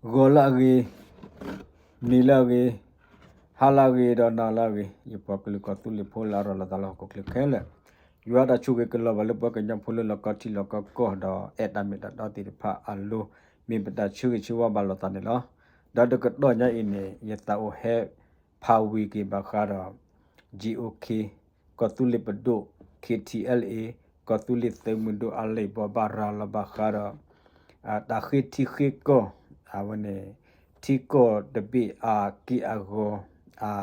ဂီၤလၢအဂ့ၤ, နံၤလၢအဂ့ၤ, ဟါလၢအဂ့ၤ ဒီးနၤလၢအဂ့ၤ, ယပှၤကလုာ်ကီၢ်သူလ့ၤဖိလၢအရၤလီၤသးလၢဟီၣ်ခိၣ်ချၢခဲလၢာ်, ယွၤတၢ်ဆိၣ်ဂ့ၤကလီၤဘၣ်လၢပှၤကညီဖိလၢလီၢ်ကီၢ်ထံလီၢ်ကီၢ်ကီၢ် ဒီးအဲၣ်တၢ်မ့ၢ်တၢ်တီသ့ၣ်တဖၣ်အလိၤ, မ့ၢ်ပတၢ်ဆၢဂ့ၤဆၢဝါဘၣ်လိာ်သးန့ၣ်လီၤ. ဒီးတကတီၢ်ညါအံၤန့ၣ် ယသးအိၣ်ဟဲဖးဝံၤက့ၤဘၣ်ဃးဒီး GOK ကီၢ်သူလ့ၤပဒိၣ် KTLA ကီၢ်သူလ့ၤသုးမုၢ်ဒိၣ်အလံာ်ဘိးဘၣ်ရၤလီၤဘၣ်ဃးဒီး တၢ်ဃ့ထံဃ့ကီၢ် အဝဲန့ၣ် ထံကီၢ်တဘ့ၣ်အက့ၢ်အဂီၤ အ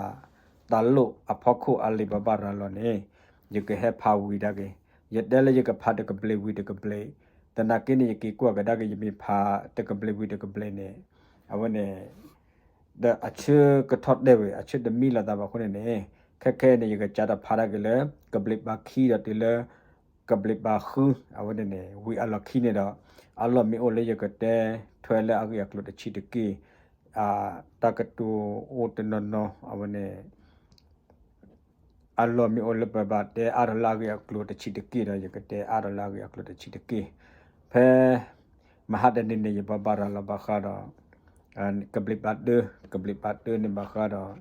တၢ်လိၣ်အဖီခိၣ်အလံာ်ဘိးဘၣ်ရၤလီၤန့ၣ် ယကဟဲဖးဝံၤဒၣ်က့ၤ, ယတဲလၢယကဖးတကဘျံးဝံၤတကဘျံး, သနာ်က့န့ၣ် ယက့ၤကွၢ်ကဒါက့ၤ ယမ့ၢ်ဖးတကဘျံးဝံၤတကဘျံးန့ၣ် အဝဲန့ၣ် ဒီးအဆၢကထီၣ်တဲဝဲ အဆၢတမံၤလိာ်သးဘၣ်အဃိန့ၣ်န့ၣ်, ခဲခဲအံၤန့ၣ် ယကစးထီၣ်ဖးဒၣ်က့ၤလၢ ကဘျံးပၤခံဒီးတုၤလၢ ကဘျံးပၤဃု အဝဲန့ၣ်န့ၣ် ဝံၤအလီၢ်ခံန့ၣ်ဒီး အလီၢ်မ့ၢ်အိၣ်လၢယကတဲထွဲလၢအဂ့ၢ်အကျိၤတဆံးတက့ၢ်, တၢ်ကတိၤအိၣ်တနီၤနီၤ အဝဲန့ၣ် အလီၢ်မ့ၢ်အိၣ်လၢပဘၣ်တဲအါထီၣ်လၢအဂ့ၢ်အကျိၤတဆံးတက့ၢ်ဒီး ယကတဲအါထီၣ်လၢအဂ့ၢ်အကျိၤတဆံးတက့ၢ်. ဖဲမဟါတနံၤန့ၣ် ယဘိးဘၣ်ရၤလီၤဘၣ်ဃးဒီး ကဘျံးပၤတၢ, ကဘျံးပၤတၢန့ၣ်ဘၣ်ဃးဒီး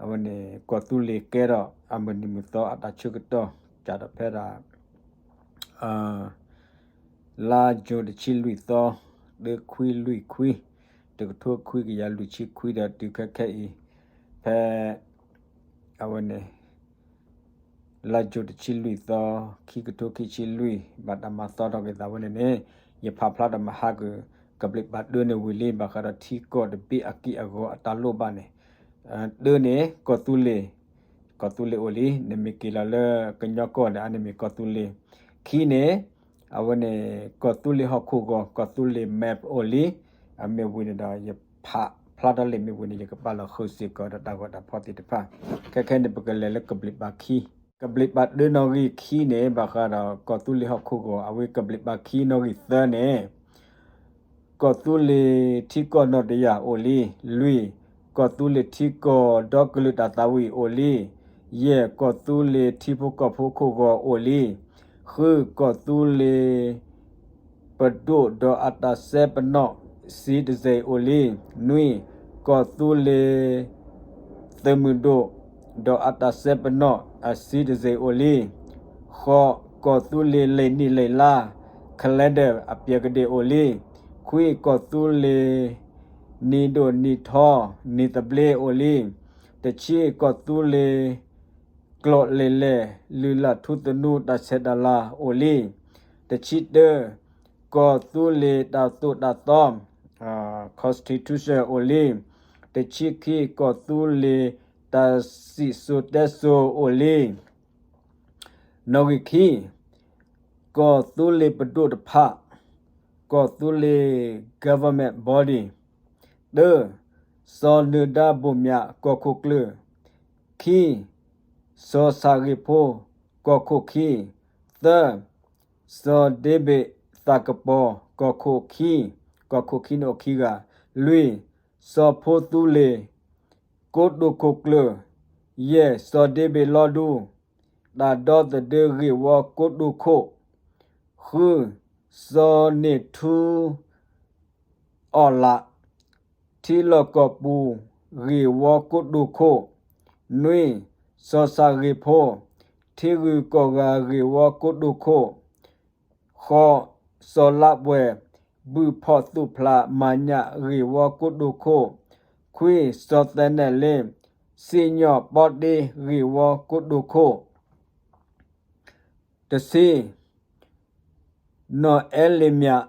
အဝဲန့ၣ် ကီၢ်သူလ့ၤကဲထီၣ်အမုၢ်နံၤမုၢ်သီအတၢ်ဆၢကတီၢ် စးထီၣ်ဖဲဒၣ် လါယူၤတဆံလွံၢ်သီ တခွံလွံၢ်ခွံ တကထိခွံကယၤလွံၢ်ဆံခွံဒီးတုၤခဲခဲအံၤ ဖဲ အဝဲန့ၣ် လါယူၤတဆံလွံၢ်သီ ခံကထိခံဆံလွံၢ် ဘၣ်တၢ်မၤသီထီၣ်က့ၤသးဝဲန့ၣ်န့ၣ် ယဖးဖျါဒီးမဟါက ကဘျံးပၤတၢန့ၣ်ဝံၤလံ ဘၣ်ဃးဒီးထံကီၢ်တဘ့ၣ်အက့ၢ်အဂီၤအတၢ်လိၣ်ဘၣ်န့ၣ် တၢန့ၣ် ကီၢ်သူလ့ၤ ကီၢ်သူလ့ၤအိၣ်လံ, နမ့ၢ်က့ၤလီၤလၢကညီကီၢ်န့ၣ် အန့ၣ်မ့ၢ်ကီၢ်သူလ့ၤ, ခံန့ၣ် အဝဲန့ၣ် ကီၢ်သူလ့ၤဟီၣ်ခိၣ်ဂီၤ ကီၢ်သူလ့ၤ map အိၣ်လံ, အမ့ၢ်ဝံၤန့ၣ်ဒီး ယဖးဖျါထီၣ်လံာ်မ့ၢ်ဝံၤန့ၣ် ယကပာ်လီၤဃုာ်စ့ၢ်ကီးဒီးတၢ်ဂီၤတၢ်ဖီသ့ၣ်တဖၣ်, ခဲခဲန့ၣ် ပကလဲၤလၢကဘျံးပၤခံ, ကဘျံးပၤတၢနီၣ်ဂံၢ်ခံန့ၣ် ဘၣ်ဃးဒီးကီၢ်သူလ့ၤဟီၣ်ခိၣ်ဂီၤ အဝဲကဘျံးပၤခံနီၣ်ဂံၢ်သၢန့ၣ် ကီၢ်သူလ့ၤထံကီၢ်နီၣ်တယၢ်အိၣ်လံ, လွံၢ်, ကီၢ်သူလ့ၤထံကီၢ်ဒီကလုာ်တၢ်သးဝံၣ်အိၣ်လံ, ယဲၢ်, ကီၢ်သူလ့ၤထံဖိကီၢ်ဖိခိၣ်ဂီၤအိၣ်လံ, ဃု, ကီၢ်သူလ့ၤပဒိၣ်ဒီးအတၢ်စဲပနီၣ် citizen အိၣ်လံ, နွံ, ကီၢ်သူလ့ၤ သုးမုၢ်ဒိၣ် ဒီးအတၢ်စဲပနီၣ် အ citizen အိၣ်လံ, ဃိး, ကီၢ်သူလ့ၤလံာ်နံၣ်လံာ်လါ calendar အပျဲၢ်ကဒ့ၣ်အိၣ်လံ, ခွံ, ကီၢ်သူလ့ၤ နံၤဒိၣ်နံၤထီ နံၤသဘျ့အိၣ်လံ, တဆံ, ကီၢ်သူလ့ၤ ကျိာ်လံာ်လဲၢ် လုၢ်လၢ်ထူသနူတၢ်ဆဲးတၢ်လၤအိၣ်လံ, တဆံတၢ, ကီၢ်သူလ့ၤတၢ်သိၣ်တၢ်သီ constitution အိၣ်လံ, တဆံခံ, ကီၢ်သူလ့ၤတၢ်စံၣ်စိၤတဲစိၤအိၣ်လံ, နီၣ်ဂံၢ်ခံ, ကီၢ်သူလ့ၤပဒိၣ်တဖၣ် ကီၢ်သူလ့ၤ government body, တၢ, စီၤနၢၤဒါဘိၣ်မၠးကီၢ်ခိၣ်ကျၢၢ်, ခံ, စီၤဆၣ်ဂ့ၤဖိ ကီၢ်ခိၣ်ခံ, သၢ, စီၤဒ့ဘ့ၣ်သးကပီၤ ကီၢ်ခိၣ်ခံ, ကီၢ်ခိၣ်ခံန့ၣ်အိၣ်ခံဂၤ, လွံၢ်, စီၤဖိသူလ့ၤ ကိတိာ်ခိၣ်ကျၢၢ်, ယဲၢ်, စီၤဒ့ဘ့ၣ်လီဒူ တၢ်ဒီသဒၢဂ့ၢ်ဝီကိတိာ်ခိၣ်, ဃု, စီၤန့ၣ်ထူအီၣ်လး ထံလီၢ်ကီၢ်ပူၤဂ့ၢ်ဝီကိတိာ်ခိၣ်, နွံ, စီၤဆၣ်ဂ့ၤဖိ ထံဂုၤကီၢ်ဂၤဂ့ၢ်ဝီကိတိာ်ခိၣ်, ဃိး, စီၤလးပှဲၤ ဘုၣ်ဖီၣ်သူၣ်ဖျးမၤညၣ်ဂ့ၢ်ဝီကိတိာ်ခိၣ်, ခွံ, စီၤသဲနဲၣ်လ့ စံၣ်ညီၣ်ပီတ့ဂ့ၢ်ဝီကိတိာ်ခိၣ်, တဆံ, နီၢ်အဲလ့ၣ်မၠး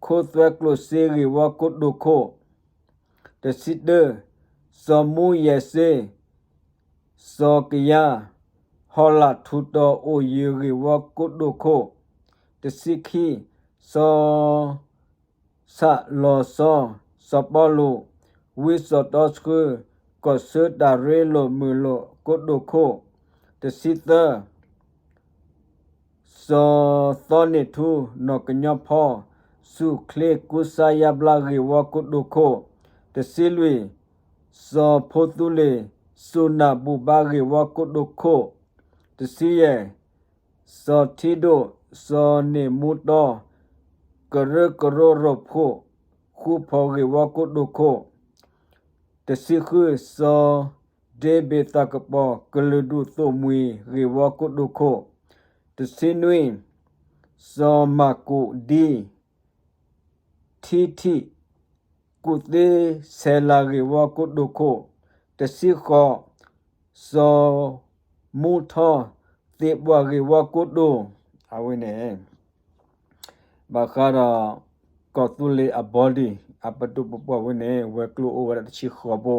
ခိသွဲကျိၣ်စ့ဂ့ၢ်ဝီကိတိာ်ခိၣ်, တဆံတၢ, စီၤမူယဲၢ်စ့ စီၤကယါ ဟီၣ်လာ်ထူးတီၤအိၣ်ယၢၤဂ့ၢ်ဝီကိတိာ်ခိၣ်, တဆံခံ, စီၤ ဆၣ်လီၤစီ စီၤပီလူး ဝံစီၤတီဆှၢ ကီၢ်ဆၢတၢ်ရ့လိာ်မုာ်လိာ်ကိတိာ်ခိၣ်, တဆံသၢ, စီၤသီန့ၣ်ထူ နီၢ်ကညီဖီ စူၣ်ချ့ကူစါယါဘျါဂ့ၢ်ဝီကိတိာ်ခိၣ်, တဆံလွံၢ်, စီၤဖိသူလ့ၤ စူၢ်နၢ်ဘူၣ်ဘါဂ့ၢ်ဝီကိတိာ်ခိၣ်, တဆံယဲၢ်, စီၤထံဒိၣ် စီၤန့ၣ်မူတီ ကရၢကရိရိၣ်ဖှိၣ် ဃူဖီၣ်ဂ့ၢ်ဝီကိတိာ်ခိၣ်, တဆံဃု စီၤဒ့ဘ့းသးကပီၤ ကလုာ်ဒူၣ်သိၣ်မှံၤဂ့ၢ်ဝီကိတိာ်ခိၣ်, တဆံနွံ စီၤမၢ်ကူးဒံ ထံထံၣ် ကူၣ်သ့ဆဲးလၤဂ့ၢ်ဝီကိတိာ်ခိၣ်, တဆံဃိး စီၤမူထီသ့ၣ်ပှၢ်ဂ့ၢ်ဝီကိတိာ်, အဝဲန့ၣ် ဘၣ်ဃးဒီး ကီၢ်သူလ့ၤအ body အပဒိၣ်ပပှၢ်ဝဲန့ၣ် ဝဲၤကျိၤအိၣ်ဝဲဒၣ်တဆံဃိးဘိ.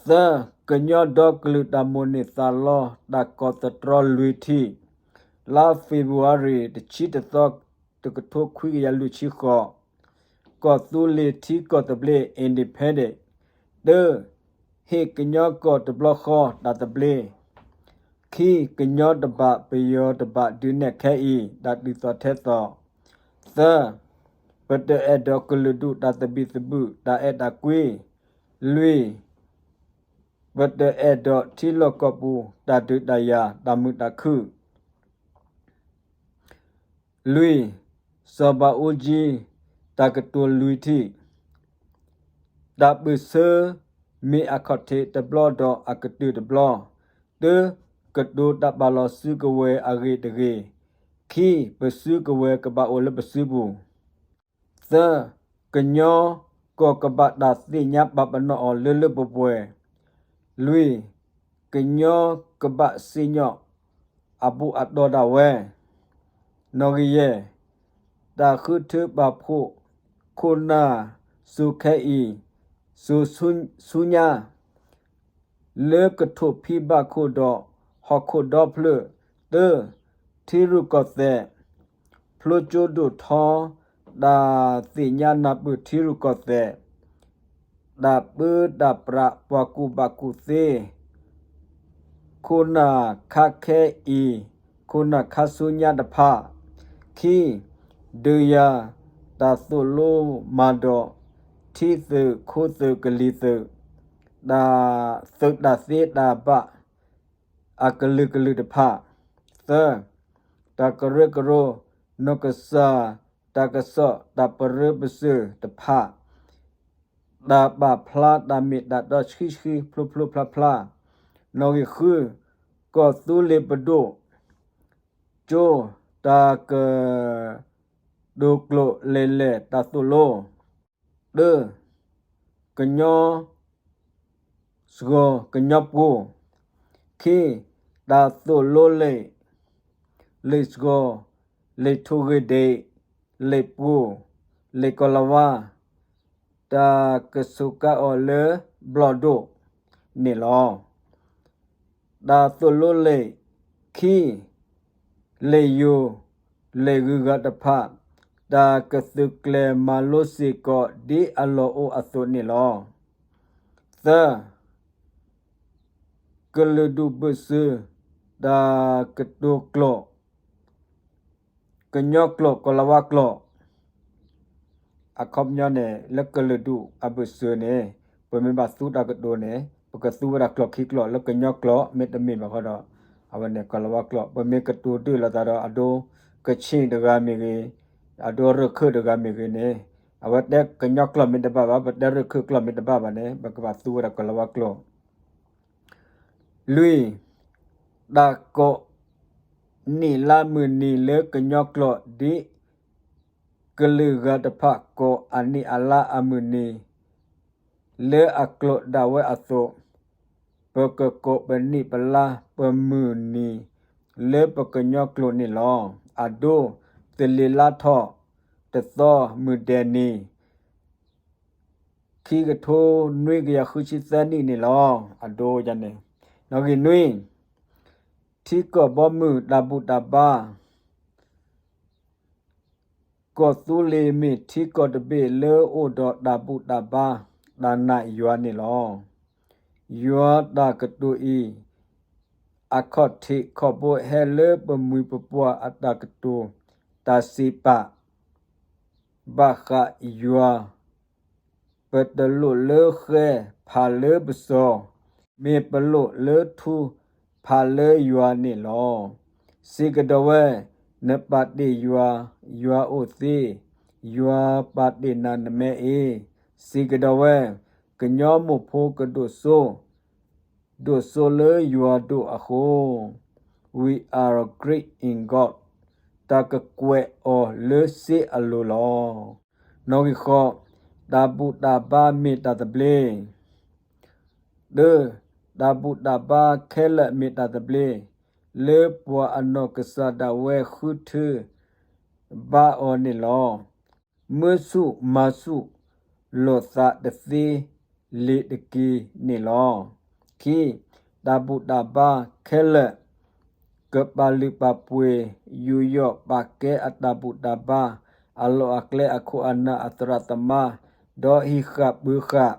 သၢ, ကညီဒီကလုာ်တၢ်မိၣ်န့ၢ်သးလီ တၢ်ကီၢ်သတြီလွံၢ်ထံၣ်, လါ February တဆံတသီ တကထိခွံကယၤလွံၢ်ဆံဃိး, ကီၢ်သူလ့ၤထံကီၢ်သဘျ့ independent, တၢ, ဟ့ၣ်ကညီကီၢ်တဘျီဃီတၢ်သဘျ့, ခံ, ကညီတဘၣ်ပယီၤတဘၣ်ဒုးနဲၣ်ခဲအံၤ တၢ်ဒုးသီၣ်ထဲသိး, သၢ, ပတအဲၣ်ဒိးကလုာ်ဒူၣ်တၢ်သဘံၣ်သဘုၣ် တၢ်အဲၣ်တၢ်ကွံ, လွံၢ်, ပတအဲၣ်ဒိးထံလီၢ်ကီၢ်ပူၤ တၢ်ဒုးတၢ်ယၤ တၢ်မုာ်တၢ်ခုၣ်, လွံၢ်, စီၤဘးအူကၠံ တၢ်ကတိၤလွံၢ်ထံၣ်, တၢ်ပၢၢ်ဆၢ မ့ၢ်အခီၣ်ထံးတဘျီဒီးအကတၢၢ်တဘျီ, တၢ, ကတိၤတၢ်ပာ်လီၤစုကဝဲၤအဂ့ၢ်တဂ့ၢ်, ခံ, ပစုကဝဲၤကဘၣ်အိၣ်လၢပစုပူၤ, သၢ, ကညီကီၢ်ကဘၣ်တၢ်သ့ၣ်ညါပာ်ပနီၣ်အီၤလၢလၢပှဲၤပှဲၤ, လွံၢ်, ကညီကဘၣ်စံၣ်ညီၣ်အဘူးအတီၢ်ဒၣ်ဝဲ, နီၣ်ဂံၢ်ယဲၢ်, တၢ်ဃုထၢပာ်ဖှိၣ်ခိၣ်နၢ်စိၤခဲအံၤ, စိၤဆူညါ လၢကထိးဖံဘၣ်ခိၣ်ဒီးဟီၣ်ခိၣ်ဒီဖျၢၣ်, တၢ, ထံရူၢ်ကီၢ်သဲး, ဖျိကၠိဒိၣ်ထီ, တၢ်သ့ၣ်ညါနၢ်ပၢၢ်ထံရူၢ်ကီၢ်သဲး, တၢ်ပၢတၢ်ပြးပှၤကူၣ်ဘၣ်ကူၣ်သ့ ခိၣ်နၢ်ခါခဲအံၤ, ခိၣ်နၢ်ခါဆူညါတဖၣ်, ခံ, ဒုးယၤတၢ်သိၣ်လိမၤဒီး ထံသုးခိၣ်သုးကလံၤသုး, တၢ်သုးတၢ်သ့တၢ်ဘၣ်အကလုာ်ကလုာ်တဖၣ်, သၢ, တၢ်ကရၢကရိ နီၢ်ကစၢ် တၢ်ကစီၣ်တၢ်ပရၢပစၢၤတဖၣ် တၢ်ပာ်ဖျါတၢ်မ့ၢ်တၢ်တီဆှံဆှံဖျိဖျိဖျါဖျါ, နီၣ်ဂံၢ်ဃု, ကီၢ်သူလ့ၤပဒိၣ်, ကၠိ, တၢ်ကတိၤကျိာ်လဲၤလဲၤတၢ်သိၣ်လိ, တၢ, ကညီစှီၤကညီပှိၤ, ခံ, တၢ်သိၣ်လိလံာ် လံာ်စှီၤ, လံာ်ထိၣ်ဂ့ၤဒဲး, လံာ်ပှိၤ, လံာ်ကီၤလၤဝါ, တၢ်ကစူးကါအီၤလၢဘျီၣ်ဒိၣ်န့ၣ်လီၤ. တၢ်သိၣ်လိလံာ်, ခံ, လံာ်ယိၤ, လံာ်ဂုၤဂၤတဖၣ်, တၢ်ကသုးကျဲၤမၤလိစ့ၢ်ကီးဒ်အလီၢ်အိၣ်အသိးန့ၣ်လီၤ. သၢ, ကလုာ်ဒူၣ်ဘၢၣ်စၢၤ တၢ်ကတိၤကျိာ်, ကညီကျိာ် ကီၤလၤဝါကျိာ်, အခီပညီန့ၣ် လၢကလုာ်ဒူၣ်အဘၢၣ်စၢၤန့ၣ် ပမ့ၢ်ဘၣ်သူတၢ်ကတိၤန့ၣ် ပကသူဝဲဒၣ်ကျိာ်ခံကျိာ် လၢကညီကျိာ်မ့တမ့ၢ်ဘၣ်ဃီဒီး အဝဲန့ၣ် ကီၤလၤဝါကျိာ် ပမ့ၢ်ကတိၤဒုၣ်လိာ်သးဒီး အဒိကဆ့ၣ်တဂၤမ့ၢ်ဂ့ၤ, အဒိရၢၢ်ခၢၣ်တဂၤမ့ၢ်ဂ့ၤန့ၣ် အဝဲတဲကညီကျိာ်မ့ၢ်တဘၣ်ဘၣ် ပတဲရၢၢ်ခၢၣ်ကျိာ်မ့ၢ်တဘၣ်ဘၣ်န့ၣ် ပကဘၣ်သူဝဲဒၣ်ကီၤလၤဝါကျိာ် လွံၢ်, တၢ်ကိးနံၣ်လါမုၢ်နံၤလၢကညီကျိာ် ဒ်ကလုာ်ဂၤတဖၣ်ကိးအနံၣ်အလါအမုၢ်နံၤ လၢအကျိာ်ဒၣ်ဝဲအသိး, ပကကိးပနံၣ်ပလါပမုၢ်နံၤ လၢပကညီကျိာ်န့ၣ်လီၤ. အဒိ, သလ့ၤလါထီၣ်တသီ မုၢ်ဒဲးနံၤ ခံကထိနွံကယၤဃုဆံသၢနံၣ်န့ၣ်လီၤ. အဒိန့ၣ်, နီၣ်ဂံၢ်နွံ, ထံကီၢ်ဘီမုၢ်တၢ်ဘူၣ်တၢ်ဘါ, ကီၢ်သူလ့ၤမ့ၢ်ထံကီၢ်တဘ့ၣ်လၢအိၣ်ဒီးတၢ်ဘူၣ်တၢ်ဘါ, တၢ်နာ်ယွၤန့ၣ်လီၤ. ယွၤတၢ်ကတိၤအံၤ အခီၣ်ထံးခီၣ်ဘိဟဲလၢပမှံၤပပှၢ်အတၢ်ကတိၤ, တၢ်စံးပာ် ဘၣ်ဃးယွၤ, ပတလိၣ်လၢဃဲဖးလၢပစီၤ, မ့ၢ်ပလိၣ်လၢထူဖးလၢယွၤန့ၣ်လီၤ. စံးကဒီးဝဲ, နပာ်တ့ၢ်ယွၤ, ယွၤအိၣ်သ့, ယွၤပာ်တ့ၢ်နၤနမဲအံၤ, စံးကဒီးဝဲ, ကညီမိၢ်ဖိကဒိၣ်စိ, ဒိၣ်စိလၢယွၤဒိၣ်အဃိ, We are great in God, တၢ်ကကွဲးအီၤလၢစ့အလိၤလီၤ. နီၣ်ဂံၢ်ဃိး, တၢ်ဘူၣ်တၢ်ဘါမ့ၢ်တၢ်သဘျ့ တၢ, တၢ်ဘူၣ်တၢ်ဘါခဲလၢာ်မ့ၢ်တၢ်သဘျ့, လၢပှၤအနီၢ်ကစၢ်ဒၣ်ဝဲဃုထၢဘါအီၤန့ၣ်လီၤ. မုာ်ဆူၣ်မၤဆူၣ်လိာ်သးတသ့လ့ၤတက့ၤန့ၣ်လီၤ. ခံ, တၢ်ဘူၣ်တၢ်ဘါခဲလၢာ် ကပာ်လုၢ်ပာ်ပှ့ၤ ယူးယီၣ်ပာ်ကဲအတၢ်ဘူၣ်တၢ်ဘါ အလီၢ်အကျဲ အခိၣ်အနၢ် အသရၣ်သမါ ဒီးဟံးဃာ်ပၢၤဃာ်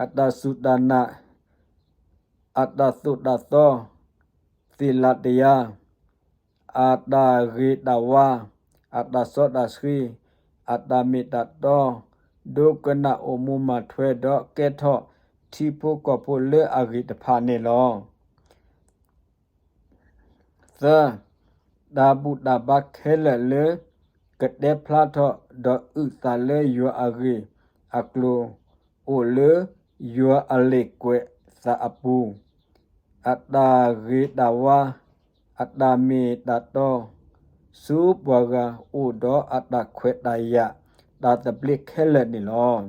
အတၢ်စူၢ်တၢ်နာ် အတၢ်သိၣ်တၢ်သီ သ့ၣ်လးတယါ အတၢ်ဂ့ၤတၢ်ဝါ အတၢ်စီတၢ်ဆှံ အတၢ်မ့ၢ်တၢ်တီ ဒိကနၣ်အိၣ်မူမၤထွဲ ဒီးကဲထီၣ်ထံဖိကီၢ်ဖိလၢအဂ့ၤတဖၣ်န့ၣ်လီၤ. သၢ, တၢ်ဘူၣ်တၢ်ဘါခဲလၢာ်လၢ ကတဲဖျါထီၣ်ဒီးအုၣ်သးလၢယွၤအဂ့ၢ်အကျိၤ အိၣ်လၢယွၤအလ့ၣ်ကွဲးသးအပူၤ, အတၢ်ဂ့ၤတၢ်ဝါ အတၢ်မ့ၢ်တၢ်တီ ဆူပှၤဂၤအိၣ်ဒီးအတၢ်ခွဲးတၢ်ယာ် တၢ်သဘျ့ခဲလၢာ်န့ၣ်လီၤ.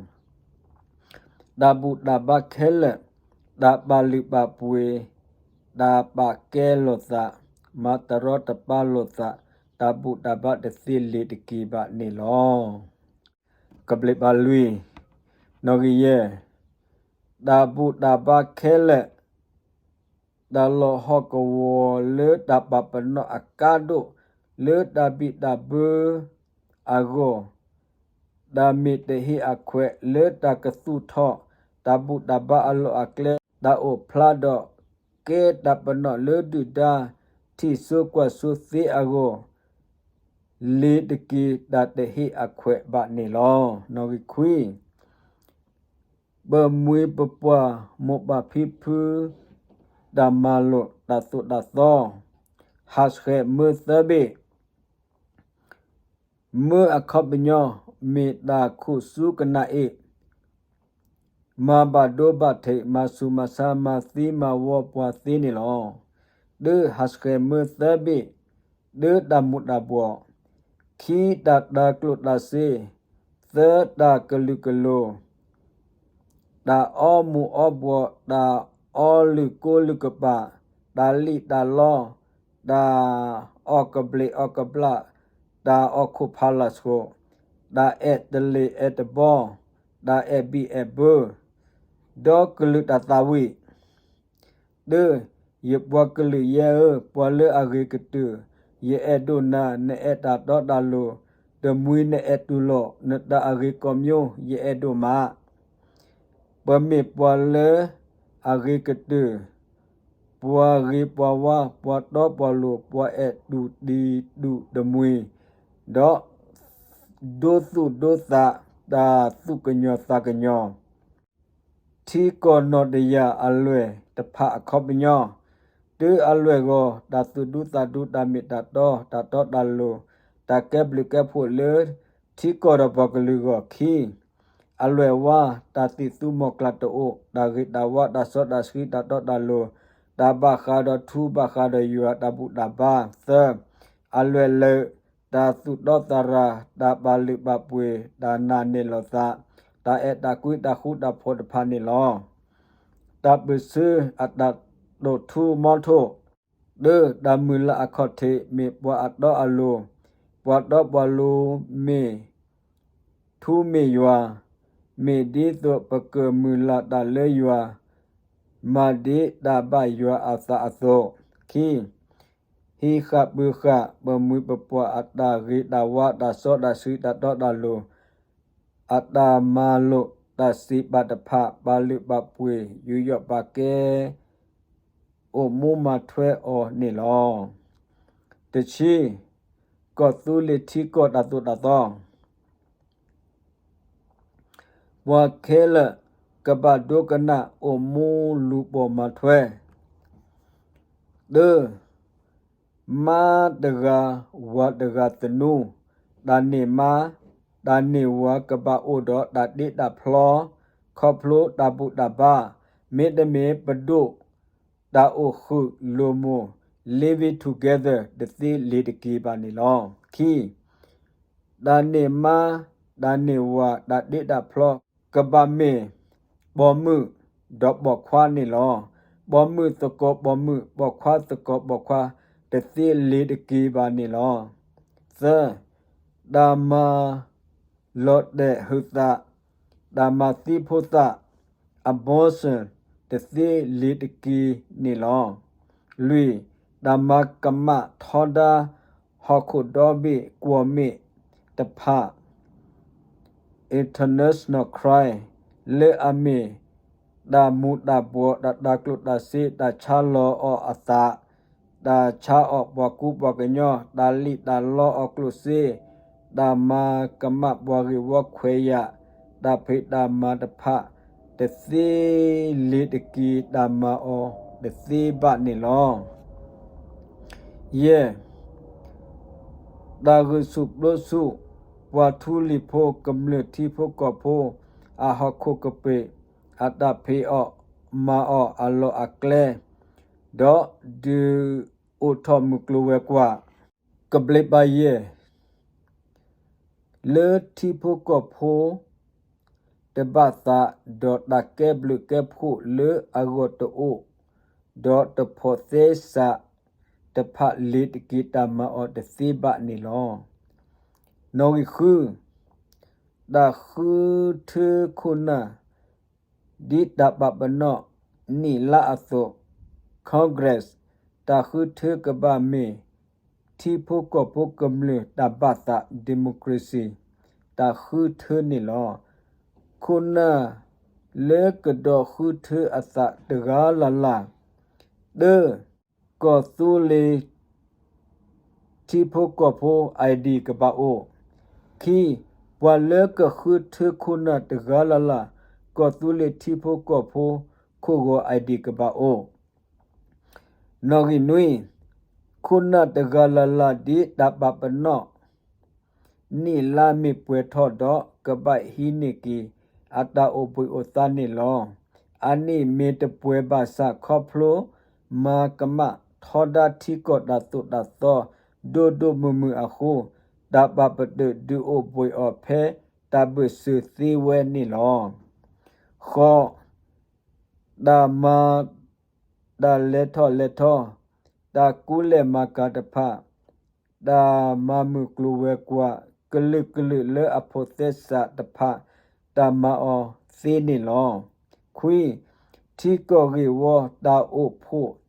တၢ်ဘူၣ်တၢ်ဘါခဲလၢာ်, တၢ်ပာ်လုၢ်ပာ်ပှ့ၤ, တၢ်ပာ်ကဲလိာ်သး, မၤတရီတပါလိာ်သး, တၢ်ဘူၣ်တၢ်ဘါတသ့လ့ၤတက့ၤဘၣ်န့ၣ်လီၤ. ကဘျံးပၤလွံၢ်, နီၣ်ဂံၢ်ယဲၢ်, တၢ်ဘူၣ်တၢ်ဘါခဲလၢာ် တၢ်လီၤဟီၣ်ကဝီၤလၢတၢ်ဘံၣ်တၢ်ဘၢအဂီၢ်, တၢ်မ့ၢ်တဟ့ၣ်အခွဲးလၢတၢ်ကသူၣ်ထီၣ် တၢ်ဘူၣ်တၢ်ဘါအလီၢ်အကျဲ, တၢ်အိၣ်ဖျါဒီးကဲတၢ်ပနီၣ်လၢဒုၣ်ဒါ ထံၣ်စိကွၢ်စိသ့အဂီၢ်, လ့ၤတက့ၤတၢ်တဟ့ၣ်အခွဲးဘၣ်န့ၣ်လီၤ. နီၣ်ဂံၢ်ခွံ, ပမှံၤပပှၢ်မိၢ်ပၢ်ဖံဖု တၢ်မၤလိာ်တၢ်သိၣ်တၢ်သီ, ဟးဆှဲးမၢသၢဘ့ၣ်, မၢအခီပညီ မ့ၢ်တၢ်ခိၣ်ဆူကနၣ်အ့ၣ်, မၤဘၣ်ဒိဘၣ်ထံး မၤဆူးမၤဆါ မၤသံမၤဝီပှၤသ့န့ၣ်လီၤ. တၢဟးဆှဲးမၢသၢဘ့ၣ်, တၢတၢ်မူးတၢ်ဘှီး, ခံတၢ်တၤကျိၣ်တၤစ့, သၢတၢ်ကလုာ်ကလိၤ, တၢ်အီမူးအီဘှီး, တၢ်အီလုၢ်ကိလုၢ်ကပာ်, တၢ်လံၣ်တၢ်လီ, တၢ်အီၣ်ကဘျံးအီၣ်ကဘျၣ်, တၢ်အီၣ်ခိၣ်ဖးလၢ်ဆှိး, တၢ်အဲၣ်တလ့ၤအဲၣ်တဘီ, တၢ်အဲၣ်ဘံၣ်အဲၣ်ဘၢ, ဒီးကလုာ်တၢ်သးဝံၣ် တၢ, ယပှၤကလုာ်ယဲဧၢ, ပှၤလၢအဂ့ၤကတၢၢ်, ယအဲၣ်ဒိၣ်နၤ, နအဲၣ်တၢ်တီတၢ်လိၤ, တမှံၤနအဲၣ်တူၢ်လိာ်, နတၢ်အဂ့ၤကီၢ်မၠိ ယအဲၣ်ဒိၣ်မး. ပမ့ၢ်ပှၤလၢအဂ့ၤကတၢၢ်, ပှၤဂ့ၤပှၤဝါ, ပှၤတီပှၤလိၤ, ပှၤအဲၣ်တူၢ်တံၤတူၢ်တမှံၤ, ဒီး ဒိသူၣ်ဒိသး တၢ်သူၣ်ကညီၤသးကညီၤ ထံကီၢ်နီၢ်တယၢ်အလွဲၢ်တဖၣ်အခီပညီ, တၢအလွဲၢ်ဂီၤ တၢ်သူၣ်ဒူသးဒူ တၢ်မ့ၢ်တၢ်တီ တၢ်တီတၢ်လိၤ တၢ်ကဲဘျုးကဲဖှိၣ်လၢ ထံကီၢ်ဒီးပှၤကလုာ်အဂီၢ်ခံ, အလွဲၢ်ဝါ တၢ်သံၣ်သူမီၤကျၢ်တအိၣ် တၢ်ဂ့ၤတၢ်ဝါ တၢ်စီတၢ်ဆှံ တၢ်တီတၢ်လိၤ တၢ်ဘၣ်ဃးဒီးထူ ဘၣ်ဃးဒီးယွၤ တၢ်ဘူၣ်တၢ်ဘါ, သၢ, အလွဲၢ်လၢာ် တၢ်သူၣ်တီသးရၤ တၢ်ပာ်လုၢ်ပာ်ပှ့ၤ တၢ်နာ်န့ၢ်လီၤသး တၢ်အဲၣ်တၢ်ကွံ တၢ်ဃူတၢ်ဖိးတဖၣ်န့ၣ်လီၤ. တၢ်ပၢၢ်ဆၢအတၢ်တိာ်ထူမီထိၣ်, တၢ, တၢ်မုၢ်လၢ်အခီၣ်ထံး မ့ၢ်ပှၤအတီအလိၤ, ပှၤတီပှၤလိၤမ့ၢ် ထူမ့ၢ်ယွၤ, မ့ၢ်ဒ်သိးပကမုၢ်လၢ်တၢ်လၢယွၤ, မၤဒ်တၢ်ဘၣ်ယွၤအသးအသိး, ခံ, ဟံးဃာ်ပၢၤဃာ် ပမှံၤပပှၢ်အတၢ်ဂ့ၤတၢ်ဝါ တၢ်စီတၢ်ဆှံ တၢ်တီတၢ်လိၤ အတၢ်မၤလိာ်တၢ်စံးပာ်တဖၣ် ပာ်လုၢ်ပာ်ပှ့ၤ ယူးယီၣ်ပာ်ကဲ အိၣ်မူမၤထွဲအီၤန့ၣ်လီၤ. တဆံ, ကီၢ်သူလ့ၤထံကီၢ်တၢ်သိၣ်တၢ်သီ ပှၤခဲလၢာ်ကဘၣ်ဒိကနၣ်အိၣ်မူလူၤပိာ်မၤထွဲ, တၢ, မါတဂၤဝၤတဂၤသနူ, တၢ်န့ၢ်မါ တၢ်န့ၢ်ဝၤကဘၣ်အိၣ်ဒီးတၢ်တ့တၢ်ဖျီ ခီဖျိတၢ်ဘူၣ်တၢ်ဘါ, မ့တမ့ၢ်ပဒိၣ်တၢ်အိၣ်ဃုာ်လိာ်မိၢ် living together တသ့လ့ၤတက့ၤဘၣ်န့ၣ်လီၤ. ခံ, တၢ်န့ၢ်မါ တၢ်န့ၢ်ဝၤ တၢ်တ့တၢ်ဖျီ ကဘၣ်မ့ၢ် ပိာ်မုၣ်ဒီးပိာ်ခွါန့ၣ်လီၤ. ပိာ်မုၣ်သကိးပိာ်မုၣ် ပိာ်ခွါသကိးပိာ်ခွါ တသ့လ့ၤတက့ၤဘၣ်န့ၣ်လီၤ. သၢ, တၢ်မၤလီၤတဲာ်ဟုးသး, တၢ်မၤသံဖိသၣ် abortion တသ့လ့ၤတက့ၤန့ၣ်လီၤ. လွံၢ်, တၢ်မၤကမၣ်ထီဒါ ဟီၣ်ခိၣ်ဒီဘ့ၣ်ကွီၢ်မ့ၣ်တဖၣ် international crime လၢအမ့ၢ် တၢ်မူၤတၢ်ဘှီး တၢ်တၤကျိၣ်တၤစ့ တၢ်ဆါလီၤအီၤအသး, တၢ်ဆါအီၤပှၤကူပှၤကညီ, တၢ်လံၣ်တၢ်လီအီၤကျိၣ်စ့, တၢ်မၤကမၣ်ပှၤဂ့ၢ်ဝီခွဲးယာ်, တၢ်ဖံးတၢ်မၤတဖၣ် တသ့လ့ၤတက့ၤ တၢ်မၤအီၤတသ့ဘၣ်န့ၣ်လီၤ. ယဲၢ်, တၢ်ဂုာ်ဆူၣ်ပျိဆူၣ် ပှၤထူလံၤဖိ ကမျၢၢ်ထံဖိကီၢ်ဖိ အဟီၣ်ခိၣ်ကပ့ၤ အတၢ်ဖံးအီၣ်မၤအီၣ်အလီၢ်အကျဲ, ဒီးဒုးအိၣ်ထီၣ်မုၢ်ကျိၤဝဲၤကွာ် ကဘျံးပၤယဲၢ် လၢထံဖိကီၢ်ဖိ တဘၣ်သး ဒီးတၢ်ကဲဘျုးကဲဖှိၣ်လၢအဂီၢ်တအိၣ်, ဒီးတဖိးသဲစးတဖၣ်လ့ၤတက့ၤ တၢ်မၤအီၤတသ့ဘၣ်န့ၣ်လီၤ. နီၣ်ဂံၢ်ဃု, တၢ်ဃုထၢခိၣ်နၢ် ဒ်တၢ်ပာ်ပနီၣ်နံၣ်လါအသိး, Congress တၢ်ဃုထၢကဘၣ်မ့ၢ် ထံဖိကီၢ်ဖိကမျၢၢ်တၢ်ဘၣ်သး democracy တၢ်ဃုထၢန့ၣ်လီၤ. ခိၣ်နၢ်လၢကဒီးဃုထၢအသးတဂၤလၢ်လၢ်, တၢ, ကီၢ်သူလ့ၤ ထံဖိကီၢ်ဖိ ID ကဘၣ်အိၣ်, ခံ, ပှၤလၢကဃုထၢခိၣ်နၢ်တဂၤလၢ်လၢ် ကီၢ်သူလ့ၤထံဖိကီၢ်ဖိ ခိၣ်ဂီၤ ID ကဘၣ်အိၣ်. နီၣ်ဂံၢ်နွံ, ခိၣ်နၢ်တဂၤလၢ်လၢ်ဒ်တၢ်ပာ်ပနီၣ် နံၣ်လါမ့ၢ်ပှဲၤထီၣ်ဒီး ကဘၣ်ဟံးန့ၢ်က့ၤ အတၢ်အိၣ်ဘှံးအိၣ်သါန့ၣ်လီၤ. အနံၣ်မ့ၢ်တပှဲၤဘၣ်ဆၣ် ခီဖျိ မၤကမၣ်ထီဒါထံကီၢ်တၢ်သိၣ်တၢ်သီ ဒိၣ်ဒိၣ်မုၢ်မုၢ်အဃိ တၢ်ပာ်ပတုာ်ဒုးအိၣ်ဘှံးအီၤဖဲတၢ်ဘၢၣ်စၢၤသ့ဝဲန့ၣ်လီၤ. ဃိး, တၢ်မၤ တၢ်လဲၤထီၣ်လဲၤထီ, တၢ်ကူလဲၢ်မၤကၤတဖၣ်, တၢ်မၤမုၢ်ကျိၤဝဲၤကွာ် ကလုာ်ကလုာ်လၢအဖိးသဲစးတဖၣ် တၢ်မၤအီၤသ့န့ၣ်လီၤ. ခွံ, ထံကီၢ်ဂ့ၢ်ဝီတၢ်အိၣ်ဖှိၣ်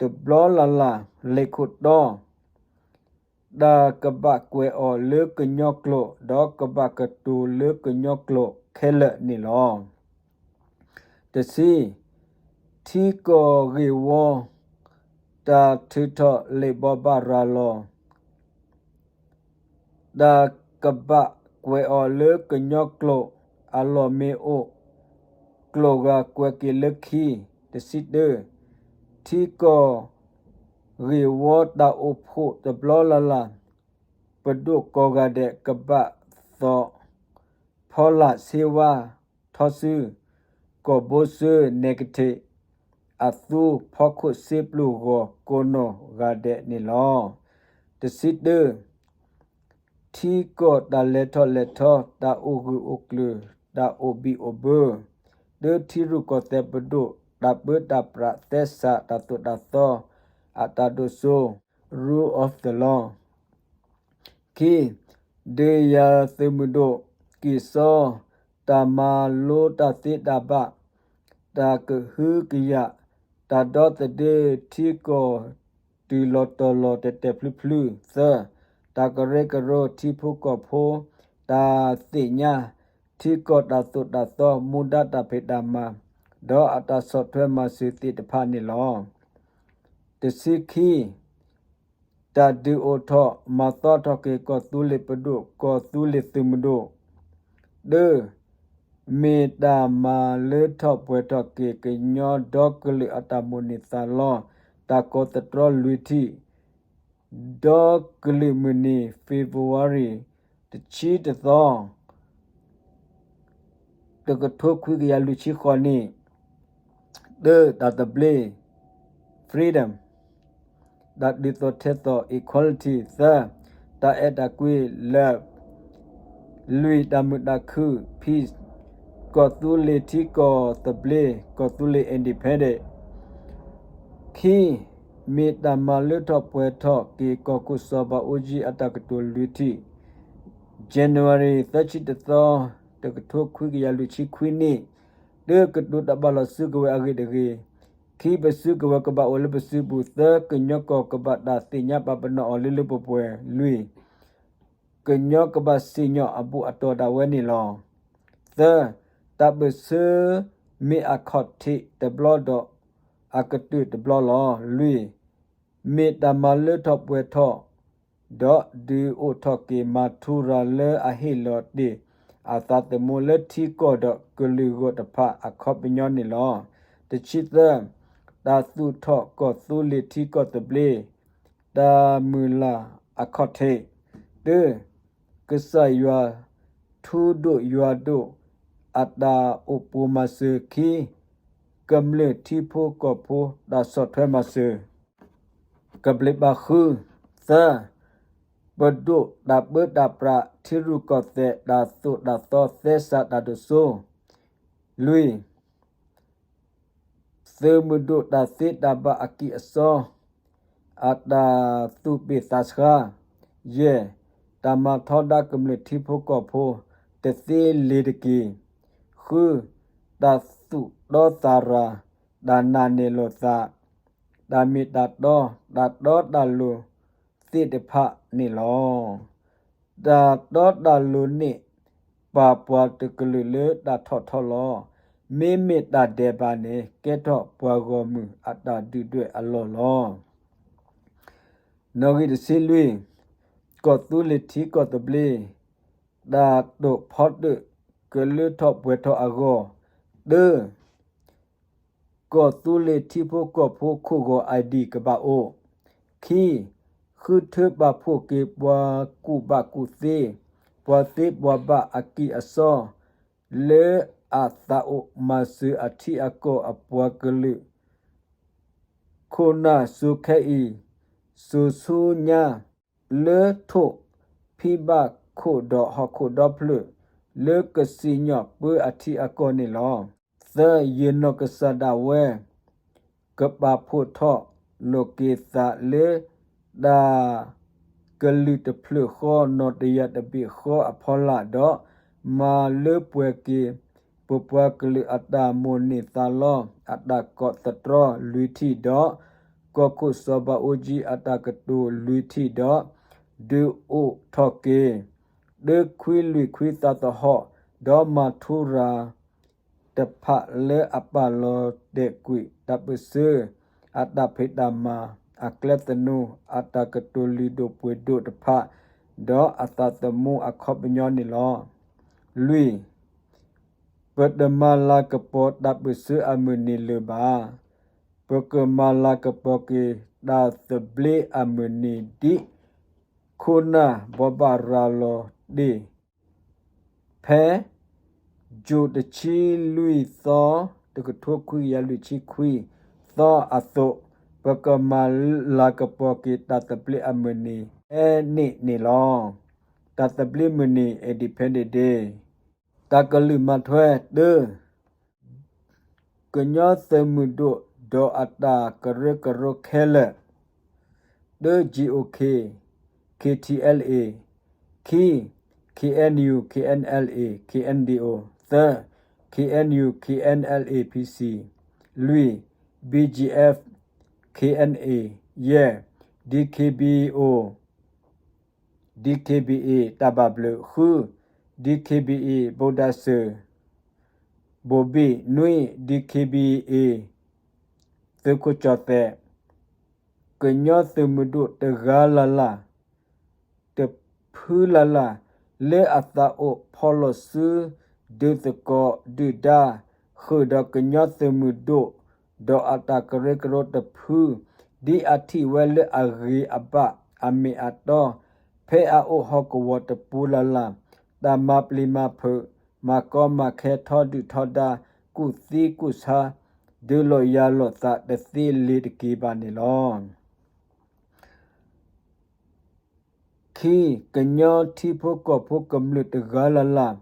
တဘျီလၢ်လၢ် လ့ၣ်ခိၣ်တီ တၢ်ကဘၣ်ကွဲးအီၤလၢကညီကျိာ် ဒီးကဘၣ်ကတိၤလၢကညီကျိာ်ခဲလၢာ်န့ၣ်လီၤ. တဆံ, ထံကီၢ်ဂ့ၢ်ဝီ တၢ်ထုးထီၣ်လံာ်ဘိးဘၣ်ရၤလီၤ တၢ်ကဘၣ်ကွဲးအီၤလၢကညီကျိာ် အလီၢ်မ့ၢ်အိၣ် ကျိာ်ဂၤကွဲးက့ၤလၢခံ. တဆံတၢ, ထံကီၢ်ဂ့ၢ်ဝီတၢ်အိၣ်ဖှိၣ်တဘျီလၢ်လၢ် ပဒိၣ်ကိးဂၤဒဲးကဘၣ်သိး ဖီလာ်ဆ့ဝါထီဆူ ကီၢ်ဘိစၢ negative အသူ ဖီခိၣ်စ့ပျုၢ်ဂီၤကိးနီၢ်ဂၤဒဲးန့ၣ်လီၤ. တဆံတၢ, ထံကီၢ်တၢ်လဲၤထီၣ်လဲၤထီ တၢ်အိၣ်ဂုာ်အိၣ်ကျၢၤ တၢ်အိၣ်ဘံၣ်အိၣ်ဘၢ ဒၢထံရူၢ်ကီၢ်သဲးပဒိၣ် တၢ်ပၢတၢ်ပြးသဲစးတၢ်သိၣ်တၢ်သီ အတၢ်ဒိၣ်စိ rule of the law. ခံ, ဒုးယၤသုးမုၢ်ဒိၣ် ကံၢ်စီ တၢ်မၤလိတၢ်သ့တၢ်ဘၣ် တၢ်ကဟုကယာ် တၢ်ဒီသဒၢထံကီၢ်တုၤလီၤတီၤလီၤတဲာ်တဲာ်ဖျုဖျု. သၢ, တၢ်ကရၢကရိထံဖိကီၢ်ဖိ တၢ်သ့ၣ်ညါ ထံကီၢ်တၢ်သိၣ်တၢ်သီ မူဒါတၢ်ဖံးတၢ်မၤ ဒီးအတၢ်ဆီၣ်ထွဲမၤစၢၤသ့ၣ်တဖၣ်န့ၣ်လီၤ. တဆံခံ, တၢ်ဒုးအိၣ်ထီၣ်မၤသီထီၣ်က့ၤကီၢ်သူလ့ၤပဒိၣ် ကီၢ်သူလ့ၤသုးမုၢ်ဒိၣ် တၢ, မ့ၢ်တၢ်မၤလၢထီၣ်ပှဲၤထီၣ်က့ၤကညီဒီကလုာ်အတၢ်မိၣ်န့ၢ်သးလီ တၢ်ကီသတြီလွံၢ်ထံၣ် ဒီကလုာ်မုၢ်နံၤ February တဆံတသီ တကထိခွံကယၤလွံၢ်ဆံဃိးနံၣ်, တၢ တၢ်သဘျ့ freedom, တၢ်ဒုးသိးထဲသိး equality, သၢ တၢ်အဲၣ်တၢ်ကွံ love, လွံၢ် တၢ်မုာ်တၢ်ခု peace, ကီၢ်သူလ့ၤထံကီၢ်သဘျ့ ကီၢ်သူလ့ၤ independent, ခံ မ့ၢ်တၢ်မၤလၢထီၣ်ပှဲၤထီၣ်က့ၤ ကီၢ်ခိၣ်စီၤဘးအူကၠံအတၢ်ကတိၤလွံၢ်ထံၣ် January သၢဆံတသီ တကထိခွံကယၤလွံၢ်ဆံခွံနံၣ်, တၢ ကတိၤတၢ်ဘၣ်လီၤစုကဝဲၤအဂ့ၢ်တဂ့ၤ, ခံ ပစုကဝဲၤကဘၣ်အိၣ်လၢပစုပူၤ, သၢ ကညီကီၢ်ကဘၣ်တၢ်သ့ၣ်ညါပာ်ပနီၣ်အီၤလၢလၢပှဲၤပှဲၤ, လွံၢ် ကညီကဘၣ်စံၣ်ညီၣ်အဘူၣ်အတီၢ်ဒၣ်ဝဲန့ၣ်လီၤ. သၢ တၢ်ပၢၢ်ဆၢမ့ၢ်အခီၣ်ထံးတဘျီဒီး အကတၢၢ်တဘျီလီၤ. လွံၢ် မ့ၢ်တၢ်မၤလၢထီၣ်ပှဲၤထီၣ် ဒီးဒုးအိၣ်ထီၣ်က့ၤ မၤထူရၤလၢအဟ့ၣ်လီၤတ့ၢ်အသးသမူလၢထံကီၢ်ဒီးကလုာ်ဂီၢ်တဖၣ်အခီပညီန့ၣ်လီၤ. တဆံသၢ တၢ်သူၣ်ထီၣ်ကီၢ်သူလ့ၤထံကီၢ်သဘျ့ တၢ်မုၢ်လၢ်အခီၣ်ထံး, တၢ ကစၢ်ယွၤထူဒိၣ်ယွၤဒိၣ်အတၢ်အိၣ်ပူၤမၤစၢၤ, ခံ ကမျၢၢ်ထံဖိကီၢ်ဖိတၢ်ဆီၣ်ထွဲမၤစၢၤ ကဘျံးပၤ ဃု သၢ ပဒိၣ်တၢ်ပၢတၢ်ပြးထံရူၢ်ကီၢ်သဲးတၢ်သိၣ်တၢ်သီသဲစးတၢ်ဒိၣ်စိ, လွံၢ် သုးမုၢ်ဒိၣ်တၢ်သ့တၢ်ဘၣ်အကံၢ်အစီ အတၢ်သူၣ်ပ့ၢ်သးဆှါ, ယဲၢ် တၢ်မၤထီဒါကမျၢၢ်ထံဖိကီၢ်ဖိတသ့လ့ၤတက့ၢ်, ဃု တၢ်သူၣ်တီသးရၤ, တၢ်နာ်န့ၢ်လိာ်သး, တၢ်မ့ၢ်တၢ်တီ, တၢ်တီတၢ်လိၤသ့ၣ်တဖၣ်န့ၣ်လီၤ. တၢ်တီတၢ်လိၤန့ၣ် ပာ်ပှၤတကလုာ်လၢတၢ်ထီၣ်ထီလီၤ. မ့မ့ၢ်တၢ်ဒဲးဘးန့ၣ် ကဲထီၣ်ပှၤဂီၢ်မုၢ်အတၢ်ဒုၣ်ဒွဲၣ်အလီၢ်လီၤ. နီၣ်ဂံၢ်တဆံလွံၢ်, ကီၢ်သူလ့ၤထံကီၢ်သဘျ့ တၢ်တိာ်ဖီတၢၣ်ကလၢထီၣ်ပှဲၤထီၣ်အဂီၢ်, တၢ ကီၢ်သူလ့ၤထံဖိကီၢ်ဖိခိၣ်ဂီၤ ID ကဘၣ်အိၣ်, ခံ ဃုထၢပာ်ဖှိၣ်က့ၤပှၤကူၣ်ဘၣ်ကူၣ်သ့, ပှၤသ့ပှၤဘၣ်အကံၢ်အစီ, လၢအသးအိၣ်မၤစၢၤအထံအကီၢ်အပှၤကလုာ် ခိၣ်နၢ်စိၤခဲအံၤ, စိၤဆူညါ, လၢထိၣ်ဖံးဘၣ်ခိၣ်ဒီးဟီၣ်ခိၣ်ဒီဖျၢၣ် လၢကစံၣ်ညီၣ်ပၢအထံအကီၢ်န့ၣ်လီၤ. သၢ ယနီၢ်ကစၢ်ဒၣ်ဝဲ ကပာ်ဖှိၣ်ထီၣ်လိာ်က့ၤသးလၢ တၢ်ကလုၢ်တဖျၢၣ်ဃီ နီၣ်တယၢ်တဘ့ၣ်ဃီအဖီလာ်ဒီး မၤလၢပှဲၤက့ၤ ပပှၤကလုာ်အတၢ်မိၣ်န့ၢ်သးလီ အတၢ်ကိးသတြီလွံၢ်ထံၣ်ဒီး ကီၢ်ခိၣ်စီၤဘးအူကၠံအတၢ်ကတိၤလွံၢ်ထံၣ်ဒီး ဒုးအိၣ်ထီၣ်က့ၤ တၢခွံလွံၢ်ခွံသးသဟီၣ် ဒီးမၤထူရၤ တဖၣ်လၢအပာ်လီၤတဲာ်ကွံာ်တၢ်ပၢၢ်ဆၢ အတၢ်ဖံးတၢ်မၤ အကျဲသနူ အတၢ်ကတိၤလုၢ်ဒိၣ်ပှ့ၤဒိၣ်တဖၣ် ဒီးအသးသမူအခီပညီန့ၣ်လီၤ. လွံၢ် ပတမၤလၤကပီၤတၢ်ပၢၢ်ဆၢအမုၢ်နံၤလၢၤဘၣ်. ပကမၤလၤကပီၤက့ၤတၢ်သဘျ့အမုၢ်နံၤဒ် ခိၣ်နၢ်ဘိးဘၣ်ရၤလီၤတ့ၢ် ဖဲ ကၠူၤတဆံလွံၢ်သီ တကထိခွံကယၤလွံၢ်ဆံခွံသီအသိး, ပကမၤလၤကပီၤက့ၤတၢ်သဘျ့အမုၢ်နံၤဖဲန့ၣ်န့ၣ်လီၤ. တၢ်သဘျ့မုၢ်နံၤ Independence Day, တၢ်ကလုၢ်မၤထွဲ တၢ ကညီသုးမုၢ်ဒိၣ်ဒီးအတၢ်ကရၢကရိခဲလၢာ်, တၢ GOK KTLA, ခံ KNU KNLA KNDO, သၢ KNU KNLA PC, လွံၢ် BGF KNA, ယဲၢ် DKBA DKBA တၢ်ဘၣ်ဘျုး, ဃု DKBA ဘိးဒၣ်စၢၤ ဘိၣ်ဘံၣ်, နွံ DKBA သုးခိၣ်ကၠီၣ်သဲး, ကညီသုးမုၢ်ဒိၣ်တဂၤလၢ်လၢ် တဖုလၢ်လၢ် လၢအသးအိၣ်ဖီၣ်လိာ်စု ဒုးသကိးဒုၣ်ဒါ ဃုာ်ဒီးကညီသုးမုၢ်ဒိၣ် ဒီးအတၢ်ကရၢကရိတဖု ဒ်အထံၣ်ဝဲလၢအဂ့ၤအဘၣ်အမ့ၢ်အတီ, ဖဲ ဖဲအအိၣ်ဟီၣ်ကဝီၤတပူၤလၢ်လၢ်, တၢ်မၤပျံၤမၤဖုး, မၤကီမၤခဲထီဒုၣ်ထီဒါ, ကူၣ်သံကူၣ်ဆါ, ဒုးလိာ်ယၤလိာ်သးတသ့လ့ၤတက့ၤဘၣ်န့ၣ်လီၤ. ခံ, ကညီထံဖိကီၢ်ဖိကမျၢၢ်တဂၤလၢ်လၢ်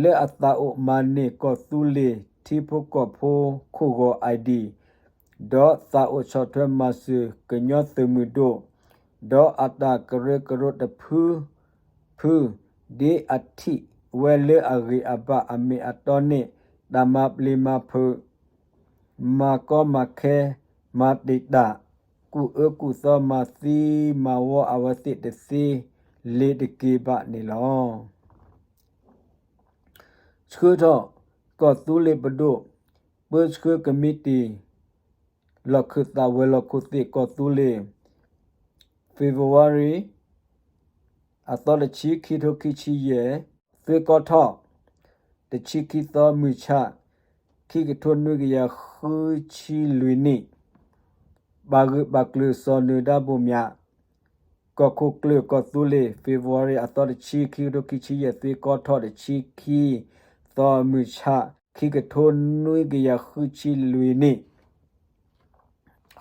လၢအသးအိၣ်မၤန့ၢ်ကီၢ်သူလ့ၤထံဖိကီၢ်ဖိခိၣ်ဂီၤ ID ဒီးသးအိၣ်ဆီၣ်ထွဲမၤစၢၤကညီသုးမုၢ်ဒိၣ်, ဒီးအတၢ်ကရၢကရိတဖုဖု ဒ်အထံၣ်ဝဲလၢအဂ့ၢ်အဘၣ်အမ့ၢ်အတီန့ၣ် တၢ်မၤပျံၤမၤဖုး မၤကီမၤခဲ, မၤတံာ်တာ်, ကူၣ်အၢကူၣ်သီမၤသံမၤဝီအဝဲသ့ၣ်တသ့လ့ၤတက့ၤဘၣ်န့ၣ်လီၤ. ဆှၢထီၣ် ကီၢ်သူလ့ၤပဒိၣ်, ပၢဆှၢကမံးတံာ် လီၢ်ခၢၣ်သးဝဲၤလီၢ်ခိၣ်သ့ၣ်ကီၢ်သူလ့ၤ February အသီတဆံ ခံကထိခံဆံယဲၢ်, သွ့ကီထီၣ် တဆံခံသီ မုၢ်ဆၣ် ခံကထိနွံကယၤဃုဆံလွံၢ်နံၣ်, ဘၣ်ဂုာ်ဘၣ်ကျၢၤစီၤနၢၤဒါဘိၣ်မၠး, ကီၢ်ခိၣ်ကျၢၢ်ကီၢ်သူလ့ၤ February အသီတဆံ ခံကထိခံဆံယဲၢ် သွ့ကီထီၣ် တဆံခံသီ မုၢ်ဆၣ် ခံကထိနွံကယၤဃုဆံလွံၢ်နံၣ်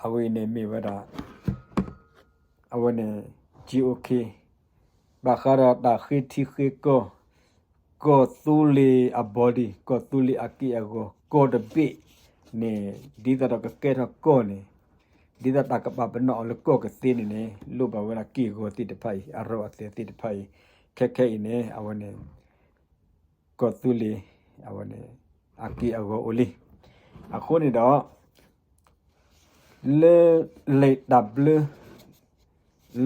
အဝဲအံၤန့ၣ်မ့ၢ်ဝဲဒၣ် အဝဲန့ၣ် GOK ဘၣ်ဃးဒီးတၢ်ဃ့ထံဃ့ကီၢ် ကီၢ်သူလ့ၤအ body ကီၢ်သူလ့ၤအက့ၢ်အဂီၤ ကီၢ်တဘ့ၣ်န့ၣ် ဒ်သိးဒီးကကဲထီၣ်ကီၢ်န့ၣ် ဒ်သိးတၢ်ကပာ်ပနီၣ်အီၤလၢကီၢ်ကသ့န့ၣ်န့ၣ် လိၣ်ဘၣ်ဝဲဒၣ်က့ၢ်ဂီၤသ့ၣ်တဖၣ်အံၤ အရၢၣ်အသဲသ့ၣ်တဖၣ်အံၤ ခဲခဲအံၤန့ၣ် အဝဲန့ၣ် ကီၢ်သူလ့ၤ အဝဲန့ၣ် အက့ၢ်အဂီၤအိၣ်လံ. အဃိန့ၣ်ဒီး လၢ လံာ်တၢ်ဘျၢ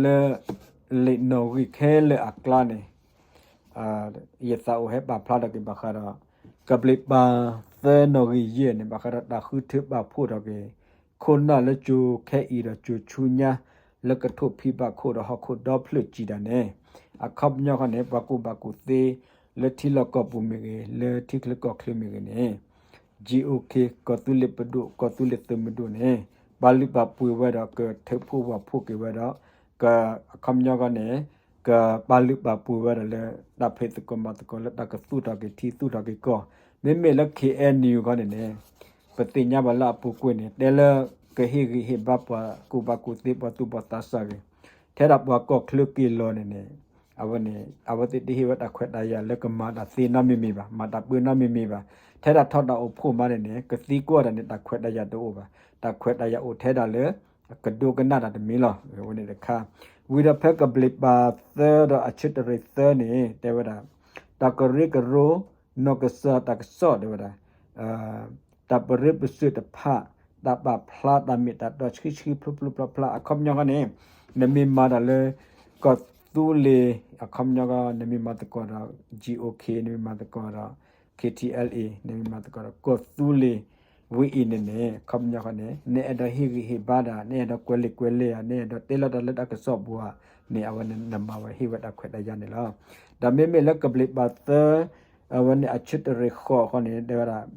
လၢ လံာ်နီၣ်ဂံၢ်ခဲလၢာ်အကျါန့ၣ် ယသးအိၣ်ဟဲပာ်ဖျါထီၣ်က့ၤဘၣ်ဃးဒီး ကဘျံးပၤသၢနီၣ်ဂံၢ်ယဲၢ်န့ၣ် ဘၣ်ဃးဒီးတၢ်ဃုထၢပာ်ဖှိၣ်ထီၣ်က့ၤ ခိၣ်နၢ်လၢကၠိခဲအံၤဒီးကၠိဆူညါ လၢကထိၣ်ဖံးဘၣ်ခိၣ်ဒီးဟီၣ်ခိၣ်ဒီဖျၢၣ်စံးတၢ်န့ၣ် အခီပညီဃီန့ၣ် ပှၤကူၣ်ဘၣ်ကူၣ်သ့ လၢထံလီၢ်ကီၢ်ပူၤမ့ၢ်ဂ့ၤ လၢထံချၢကီၢ်ချၢမ့ၢ်ဂ့ၤန့ၣ် GOK ကီၢ်သူလ့ၤပဒိၣ် ကီၢ်သူလ့ၤသုးမုၢ်ဒိၣ်န့ၣ် ပာ်လုၢ်ပာ်ပှ့ၤဝဲဒီး ကထုးဖှိၣ်ဝၣ်ဖှိၣ်က့ၤဝဲဒီး က အခီပညီဃီန့ၣ် ကပာ်လုၢ်ပာ်ပှ့ၤဝဲဒၣ်လၢ တၢ်ဖံးသကိးမၤသကိးလၢတၢ်ကသူၣ်ထီၣ်က့ၤထံသူၣ်ထီၣ်က့ၤကီၢ် မ့မ့ၢ်လၢ KNU ဃီန့ၣ်န့ၣ် ပသ့ၣ်ညါဘၣ်လၢအပူၤကွံာ်န့ၣ် တဲလၢကဟ့ၣ်ဂံၢ်ဟ့ၣ်ဘါပှၤကူၣ်ဘၣ်ကူၣ်သ့ပှၤသူၣ်ဘီၣ်သးစၢ်ဂ့ၤ ထဲဒၣ်ပှၤကီၢ်ချၢက့ၤလီၤန့ၣ်န့ၣ် အဝဲန့ၣ် အဝဲသ့ၣ်တဟ့ၣ်ဝဲတၢ်ခွဲးတၢ်ယာ်လၢကမၤတၢ်သ့နီတမံၤမံၤဘၣ် မၤတၢ်ပၢနီတမံၤမံၤဘၣ် ထဲဒၣ်ထီၣ်တၢ်အိၣ်ဖှိၣ်မးန့ၣ်န့ၣ် ကသံကွၢ်တၢ်န့ၣ် တၢ်ခွဲးတၢ်ယာ်တအိၣ်ဘၣ် တၢ်ခွဲးတၢ်ယာ်အိၣ်ထဲဒၣ်လၢ ကဒိကနၣ်တၢ်တမံၤလီၤ အဝဲန့ၣ်တခါ ဝံၤဒီးဖဲကဘျံးပၤသၢဒီးအဆၢတရံးသၢန့ၣ် တဲဝဲဒၣ် တၢ်ကရၢကရိ နီၢ်ကစၢ်တၢ်ကစီၣ်တဲဝဲဒၣ် တၢ်ပရၢပစၢၢ်တဖၣ် တၢ်ပာ်ဖျါတၢ်မ့ၢ်တၢ်တီဆှံဆှံဖျိဖျိဖျါဖျါ အခီပညီဃီန့ၣ် နမ့ၢ်မၤတၢ်လၢ ကီၢ်သူလ့ၤ အခီပညီဃီ နမ့ၢ်မၤသကိးဒီး GOK နမ့ၢ်မၤသကိးဒီး KTLA နမ့ၢ်မၤသကိးဒီး ကီၢ်သူလ့ၤ ဝံၤအံၤန့ၣ်န့ၣ် အခီပညီဃီန့ၣ် နအဲၣ်ဒိးဟ့ၣ်ဂံၢ်ဟ့ၣ်ဘါတၢ် နအဲၣ်ဒိးကွဲးလံာ်ကွဲးလဲၢ်ဧါ နအဲၣ်ဒိးတဲလီၤတၢ်လၢတၢ်ကစီၣ်ပူၤဧါန့ၣ် အဝဲန့ၣ်နမၤဝဲဟ့ၣ်ဝဲတၢ်ခွဲးတၢ်ယာ်န့ၣ်လီၤ. ဒီးမ့မ့ၢ်လၢကဘျံးပၤသၢ အဝဲန့ၣ်အဆၢတရံးဃိးဃီန့ၣ် တဲဝဲဒၣ်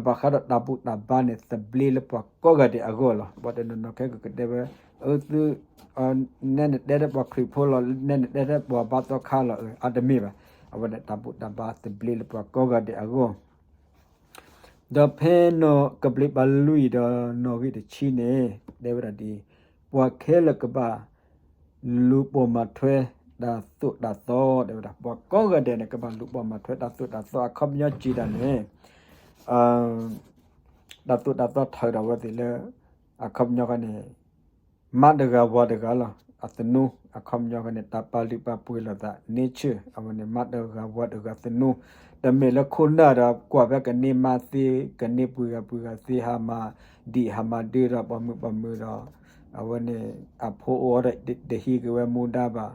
ဘၣ်ဃးဒီးတၢ်ဘူၣ်တၢ်ဘါန့ၣ် သဘျ့လၢပှၤကိးဂၤဒဲးအဂီၢ်လီၤ. ဘၣ်တနီၤနီၤခဲကကတဲဝဲ အသု နဲနတဲတၢ်ပှၤခရံာ်ဖိလီၤ နဲနတဲတၢ်ပှၤဘါသီခါလီၤ အတမ့ၢ်ဘၣ်. အဝဲဒၣ်တၢ်ဘူၣ်တၢ်ဘါသဘျ့လၢပှၤကိးဂၤဒဲးအဂီၢ် ဒီးဖဲနီၣ်ကဘျံးပၤလွံၢ်ဒီးနီၣ်ဂံၢ်တဆံန့ၣ် တဲဝဲဒၣ်ဒ်အံၤ, ပှၤခဲလၢာ်ကဘၣ် လူၤပိာ်မၤထွဲတၢ်သိၣ်တၢ်သီ တဲဝဲဒၣ် ပှၤကိးဂၤဒဲးန့ၣ် ကဘၣ်လူၤပိာ်မၤထွဲတၢ်သိၣ်တၢ်သီ အခီပညီစံးတၢ်န့ၣ် တၢ်သိၣ်တၢ်သီထၢထီၣ်ဝဲသ့ၣ်လၢ အခီပညီဃီန့ၣ် မါတဂၤဝၤတဂၤလီၤ. အသနူ အခီပညီဃီန့ၣ် တၢ်ပာ်လုၢ်ပာ်ပှ့ၤလိာ်သး nature အဝဲန့ၣ် မါတဂၤဝၤတဂၤသနူ တမ့ၢ်လၢခိၣ်နၢ်ဒီး ကွၢ်ဖဲကန့ၢ်မါသ့ ကန့ၢ်ပှၤဂၤပှၤဂၤသ့ ဟးမၤဒံးဟးမၤဒၢဒီး ပှၤမုာ်ပှၤမုာ်ဒီး အဝဲန့ၣ် အဖိအိၣ်ဒီးတဟံးက့ၤဝဲမူဒါဘၣ်.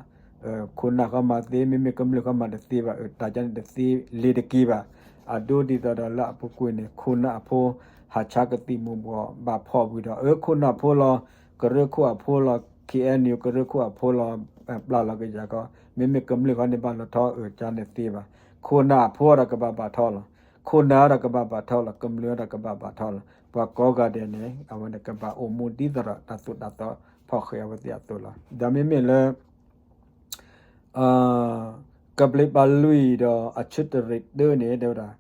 ခိၣ်နၢ်ဃီမၤသ့ မ့မ့ၢ်ကမျၢၢ်ဃီမၤတသ့ဘၣ် တၢ်ကန့ၣ်တသ့လ့ၤတက့ၤဘၣ်. အဒိဒ်သိးဒီးလၢအပူၤကွံာ်န့ၣ် ခိၣ်နၢ်အဖိ ဟးဆါကသံၣ်မူၤဘှီးဘၣ်ဖီၣ်ဝံၤဒီး အၢ ခိၣ်နၢ်အဖိလီၤ ကရၢခိၣ်အဖိလီၤ KNU ကရၢခိၣ်အဖိလီၤ ပျၢ်လီၤကယၤကီ မ့မ့ၢ်ကမျၢၢ်ဃီန့ၣ်ဘၣ်လီၤထီ အၢ ကန့ၣ်တသ့ဘၣ်. ခိၣ်နၢ်အဖိဒီးကဘၣ်ဘၣ်ထီၣ်လီၤ. ခိၣ်နၢ်ဒီးကဘၣ်ဘၣ်ထီၣ်လီၤ ကမျၢၢ်ဒီးကဘၣ်ဘၣ်ထီၣ်လီၤ. ပှၤကိးဂၤဒဲးန့ၣ် အဝဲန့ၣ်ကဘၣ်အိၣ်မူဒ်သိးဒီးတၢ်သိၣ်တၢ်သီဖီၣ်ဃဲးအဝဲသ့ၣ်အသိးလီၤ. ဒီးမ့မ့ၢ်လၢ ကဘျံးပၤလွံၢ်ဒီးအဆၢတရံးတၢန့ၣ် တဲဝဲဒၣ်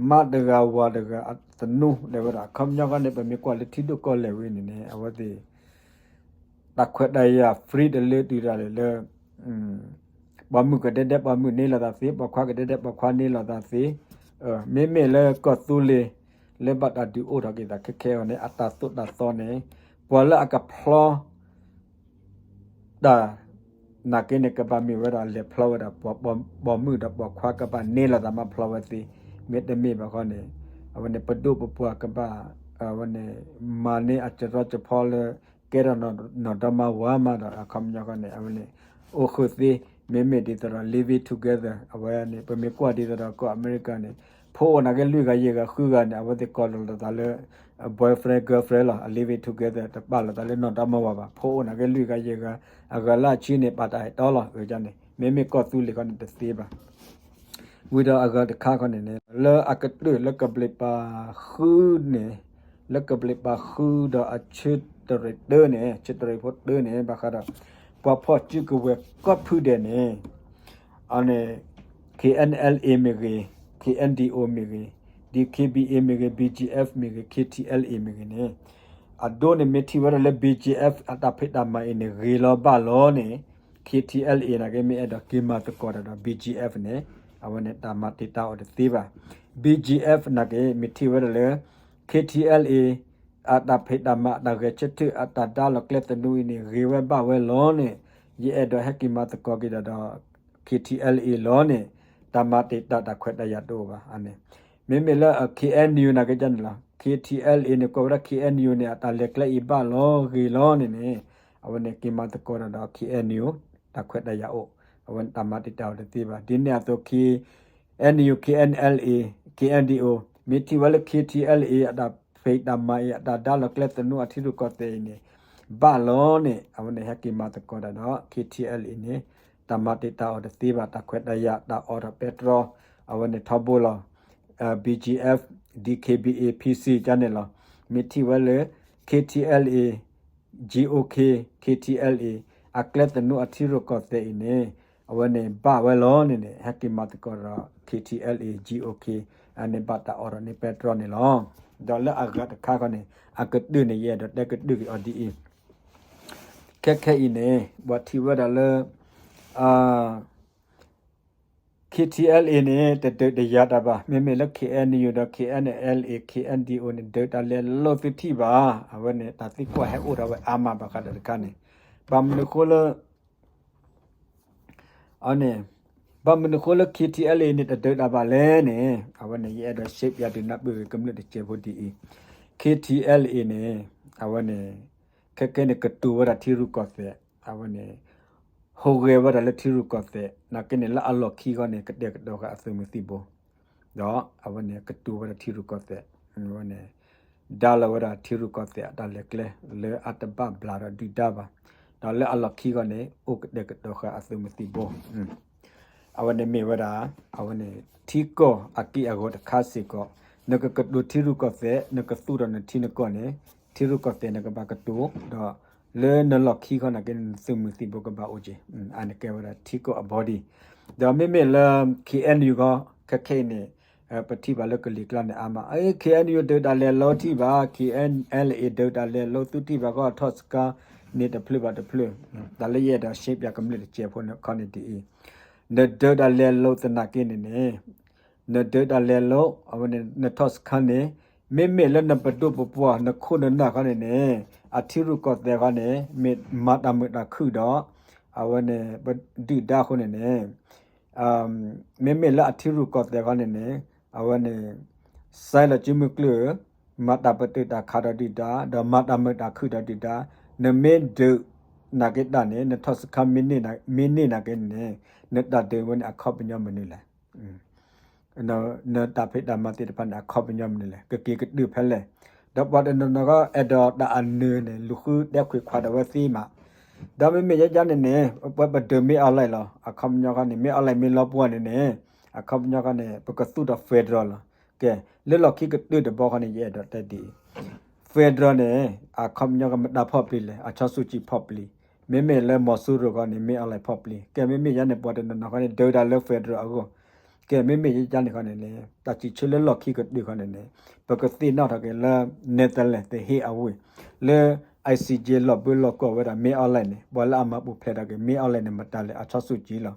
မါတဂၤဝၤတဂၤအသနူ တဲဝဲဒၣ် အခီပညီခီန့ၣ် ပမ့ၢ်ကွၢ်လၢထံဒိၣ်ကီၢ်လဲၢ်ဝဲန့ၣ်န့ၣ် အဝဲသ့ၣ် တၢ်ခွဲးတၢ်ယာ် free တလၢတုၤဒၣ်လဲာ်လၢ ပိာ်မုၣ်ကဒဲဒဲပိာ်မုၣ်န့ၢ်လိာ်သးသ့, ပိာ်ခွါကဒဲဒဲပိာ်ခွါန့ၢ်လိာ်သးသ့, မ့မ့ၢ်လၢကီၢ်သူလ့ၤ လၢဘၣ်တၢ်ဒုးအိၣ်ထီၣ်က့ၤသးခဲခဲအံၤန့ၣ် အတၢ်သိၣ်တၢ်သီန့ၣ် ပှၤလၢအကဖျီ တၢ် နာ်က့န့ၣ် ကဘၣ်မ့ၢ်ဝဲဒၣ်လဲၤဖျီဝဲဒၣ် ပိာ်မုၣ်ဒီးပိာ်ခွါကဘၣ်န့ၢ်လိာ်သးမးဖျီဝဲသ့, မ့တမ့ၢ်ဘၣ်ဃီန့ၣ် အဝဲန့ၣ် ပဒိၣ်ပပှၢ်ကဘၣ် အဝဲန့ၣ် မၤန့ၢ်အစရီစဖီလၢ ကဲထီၣ်နီၢ်ဒီမါဝၤမးဒီး အခီပညီဃီန့ၣ် အဝဲန့ၣ် အိၣ်ဃုာ်သ့, မ့မ့ၢ်ဒ်သိးဒီး living together အဝဲန့ၣ် ပမ့ၢ်ကွၢ်ဒ်သိးဒီးကီၢ်အမဲရကၤန့ၣ် ဖိအိၣ်နာ်က့လွံၢ်ဂၤယဲၢ်ဂၤဃုဂၤန့ၣ် အဝဲသ့ၣ်ကိးလီၤလိာ်သးလၢ boyfriend girlfriend လီၤ, living together တပာ်လိာ်သးလၢနီၢ်ဒီမါဝၤဘၣ်, ဖိအိၣ်နာ်က့လွံၢ်ဂၤယဲၢ်ဂၤ အဂၤလၢအဆံန့ၣ် ပာ်တၢ်အဲၣ်တီလီၤ, အန့ၣ် မ့မ့ၢ်ကီၢ်သူလ့ၤဃီန့ၣ်တသ့ဘၣ်. ဝံၤဒီးအဂၤတခါခီန့ၣ်န့ၣ် လၢအကတၢၢ်လၢကဘျံးပၤဃုန့ၣ် လၢကဘျံးပၤဃုဒီးအဆၢတရံးတၢန့ၣ် ဆၢတရံးဖိတၢန့ၣ် ဘၣ်ဃးဒီး ပှၤဖီၣ်စုကဝဲၤကီၢ်ဖုဒဲးန့ၣ် အန့ၣ် K N L A မ့ၢ်ဂ့ၤ, K N D O မ့ၢ်ဂ့ၤ, D K B A မ့ၢ်ဂ့ၤ, B G F မ့ၢ်ဂ့ၤ, K T L A မ့ၢ်ဂ့ၤန့ၣ် အဒိန့ၣ်မ့ၢ်ထံၣ်ဝဲဒၣ်လၢ B G F အတၢ်ဖံးတၢ်မၤအံၤန့ၣ် ဂ့ၤလီၤဘၣ်လီၤန့ၣ် K T L A နာ်က့မ့ၢ်အဲၣ်ဒိးက့ၤမၤသကိးတၢ်ဒီး B G F န့ၣ် အဝဲန့ၣ်တၢ်မၤတံာ်တာ်အီၤတသ့ဘၣ်. B G F နာ်က့မ့ၢ်ထံၣ်ဝဲဒၣ်လၢ K T L A အတၢ်ဖံးတၢ်မၤအတၢ်ဂဲၤဆၢထၢၣ်အတၢ်ဒါလီၤကျဲသနူအံၤန့ၣ် ဂ့ၤဝဲဘၣ်ဝဲလီၤန့ၣ် ယအဲၣ်ဒိးဟဲက့ၤမၤသကိးက့ၤတၢ်ဒီး K T L A လီၤန့ၣ် တၢ်မၤတံာ်တာ်တၢ်ခွဲးတၢ်ယာ်တအိၣ်ဘၣ်န့ၣ် မ့မ့ၢ်လၢ K N U နာ်က့န့ၣ်လီၤ. K T L A န့ၣ် ကွဲးဝဲဒၣ် K N U န့ၣ် အတၢ်လဲၤကျဲအံၤဘၣ်လီၤဂ့ၤလီၤန့ၣ်န့ၣ် အဝဲန့ၣ်က့ၤမၤသကိးတၢ်ဒီး K N U တၢ်ခွဲးတၢ်ယာ်အိၣ် အဝဲန့ၣ်တၢ်မၤတံာ်တာ်အီၤတသ့ဘၣ်. ဒ်န့ၣ်အသိး K N U, K N L A, K N D O မ့ၢ်ထံၣ်ဝဲလၢ K T L A အတၢ်ဖံးတၢ်မၤအံၤ အတၢ်ဒါလီၤကျဲသနူအထံရူၢ်ကီၢ်သဲးအံၤန့ၣ် ဘၣ်လီၤန့ၣ် အဝဲန့ၣ်ဟဲက့ၤမၤသကိးတၢ်ဒီး K T L A န့ၣ် တၢ်မၤတံာ်တာ်အီၤတသ့ဘၣ်. တၢ်ခွဲးတၢ်ယာ်တၢ်အိးထီၣ်ပဲတြီ အဝဲန့ၣ်ထီဘိလီၤ. B G F, D K B A, P C ကန့ၣ်လီၤ. မ့ၢ်ထံၣ်ဝဲလၢ K T L A, G O K, K T L A အကျဲသနူအထံရူၢ်ကီၢ်သဲးအံၤန့ၣ် အဝဲန့ၣ်ဘၣ်ဝဲလီၤန့ၣ်န့ၣ် ဟဲက့ၤမၤသကိးဒီး K T L A, G O K အန့ၣ်ဘၣ်တၢ်အိးထီၣ်န့ၢ်ပဲတြီန့ၣ်လီၤ. ဒီးလၢအဂၤတခါခီန့ၣ် အကတၢၢ်န့ၣ် ယအဲၣ်ဒိးတဲကတၢၢ်က့ၤအီၤဒ်အံၤ ခဲခဲအံၤန့ၣ် ပှၤထံၣ်ဝဲဒၣ်လၢ K T L A န့ၣ် တဒုးတယၤတၢ်ဘၣ်. မ့မ့ၢ်လၢ K N U ဒီး K N L A, K N D O န့ၣ် ဒုးတၢ်လဲၤလိာ်သုထံၣ်ဘၣ်. အဝဲန့ၣ် တၢ်သံကွၢ်ဟဲအိၣ်ထီၣ်ဝဲအါမးဘၣ်ဃးဒီးတခါန့ၣ် ဘၣ်မနုၤဃိလၢ အန့ၣ် ဘၣ်မနုၤဃိလၢ K T L A န့ၣ် တဒုးတၢ်ဘၣ်လဲၣ်န့ၣ် အဝဲန့ၣ် ယအဲၣ်ဒိးရှဲပၠးဒုးနၢ်ပၢၢ်ဂ့ၤကမျၢၢ်တစဲးဖိဒ်အံၤ K T L A န့ၣ် အဝဲန့ၣ် ခဲခဲန့ၣ် ကတိၤဝဲဒၣ်ထံရူၢ်ကီၢ်သဲး အဝဲန့ၣ် ဟူးဂဲၤဝဲဒၣ်လၢထံရူၢ်ကီၢ်သဲး နာ်က့န့ၣ် လၢအလီၢ်ခံဃီန့ၣ် ကတဲာ်ကတီၤဃာ်အသုးမုၢ်သံၣ်ဘိ ဒီးအဝဲန့ၣ် ကတိၤဝဲဒၣ်ထံရူၢ်ကီၢ်သဲး အဝဲန့ၣ် ဒါလီၤဝဲဒၣ်ထံရူၢ်ကီၢ်သဲးအတၢ်လဲၤကျဲ လၢအတဘၣ်ဘျးဒီးဒုၣ်ဒါဘၣ်. ဒီးလၢအလီၢ်ခံဃီန့ၣ် အိၣ်ကတဲာ်ကတီၤဃာ်အသုးမုၢ်သံၣ်ဘိ အဝဲန့ၣ်မ့ၢ်ဝဲဒၣ် အဝဲန့ၣ် ထံကီၢ်အက့ၢ်အဂီၤတခါစ့ၢ်ကီး နကကတိၤထံရူၢ်ကီၢ်သဲး နကသူၣ်ထီၣ်နထံနကီၢ်န့ၣ် ထံရူၢ်ကီၢ်သဲးန့ၣ်ကဘၣ်ကတိၤ ဒီးလၢနလီၢ်ခံဃီနာ်က့န့ၣ် နသုးမုၢ်သံၣ်ဘိကဘၣ်အိၣ်က့ၤ အန့ၣ်ကဲဝဲဒၣ်ထံကီၢ်အ body ဒီးမ့မ့ၢ်လၢ K N U ဃီ ခဲခဲအံၤန့ၣ် ပထံၣ်ဘၣ်လၢကလံၤကျါန့ၣ်အါမး K N U ဒုးတၢ်လဲၤလိာ်ထံၣ်ဘၣ် K N L A ဒုးတၢ်လဲၤလိာ်သုထံၣ်ဘၣ်ဃီ ထီၣ်စခါန့ၣ်တဖျၢၣ်ဘၣ်တဖျၢၣ် တၢ်လၢယအဲၣ်ဒိးရှဲပၠးကမျၢၢ်တစဲးဖိန့ၣ်ခီန့ၣ်ဒ်အံၤ နဒုးတၢ်လဲၤလိာ်သနာ်က့န့ၣ်န့ၣ် နဒုးတၢ်လဲၤလိာ် အဝဲန့ၣ် နထီၣ်စခါန့ၣ် မ့မ့ၢ်လၢနပဒိၣ်ပပှၢ် နခိၣ်နနၢ်ခီန့ၣ်န့ၣ် အထံရူၢ်ကီၢ်သဲးခီန့ၣ် မ့ၢ်မၤတၢ်မုာ်တၢ်ခုၣ်ဒီး အဝဲန့ၣ် ပဒုၣ်ဒါအဃိန့ၣ်န့ၣ် မ့မ့ၢ်လၢအထံရူၢ်ကီၢ်သဲးခီန့ၣ်န့ၣ် အဝဲန့ၣ် စဲးလီၤစုမုၢ်ကျၢၢ် မၤတၢ်ပတုာ်တၢ်ခးဒီးဒုၣ်ဒါ ဒီးမၤတၢ်မုာ်တၢ်ခုၣ်ဒီးဒုၣ်ဒါ နမ့ၢ်ဒုးနာ်က့တၢ်န့ၣ် နထီၣ်စခါမ့ၢ်န့ၢ် မ့ၢ်န့ၢ်နာ်က့န့ၣ် နတၢ်ဒုးဝဲန့ၣ် အခီပညီမနုၤလဲၣ် နတၢ်ဖံးတၢ်မၤသ့ၣ်တဖၣ်န့ၣ် အခီပညီမနုၤလဲၣ် ကက့ၤကတုၢ်ဖဲလဲၣ် ဒီးပှၤတနီၤနီၤကီ အဲၣ်ဒိးတၢ်အနၢၤန့ၣ် လူၤဃုတဲခွဲးခွးဒီးဝဲသ့မး ဒီးမ့မ့ၢ်ယဲယါန့ၣ်န့ၣ် ပှၤပဒုးမ့ၢ်အီၤလဲၣ်လီၤ အခီပညီခီန့ၣ် မ့ၢ်အီၤလဲၣ်မ့ၢ်လီၤပှီၢ်န့ၣ်န့ၣ် အခီပညီခီန့ၣ် ပကသူၣ်ထီၣ် federal လီၤ ကဲ လၢလီၢ်ခံကတၢၢ်တဘီခီန့ၣ် ယအဲၣ်ဒိးတဲဒ်အံၤ federal န့ၣ် အခီပညီကမတၤဖီၣ်ပျံၤလဲၣ် အချောစုကြည် ဖီၣ်ပျံၤ မ့မ့ၢ်လၢမီၤစိရိၤခီန့ၣ် မင်းအောင်လှိုင် ဖီၣ်ပျံၤ, ကဲ မ့မ့ၢ်ယါန့ၣ် ပှၤတနီၤနီၤခီန့ၣ် ဒုးတၢ်လၢ federal အဂီၢ်, ကဲ မ့မ့ၢ်ယါန့ၣ်ခီန့ၣ်န့ၣ် တၢ်စံးဆၢလၢလီၢ်ခံကတၢၢ်ခီန့ၣ်န့ၣ် ပကသ့ၣ်နီၣ်ထီၣ်က့ၤလၢ Netherlands The Hague အဝ့ၢ် လၢ I C J လီၤဘၢလီၤကွီၢ်ဝဲဒၣ် မင်းအောင်လှိုင် န့ၣ် ပှၤလၢအမၤပူၤဖျဲးထီၣ်က့ၤ မင်းအောင်လှိုင် န့ၣ် မတၤလဲၣ် အောင်ဆန်းစုကြည် လီၤ.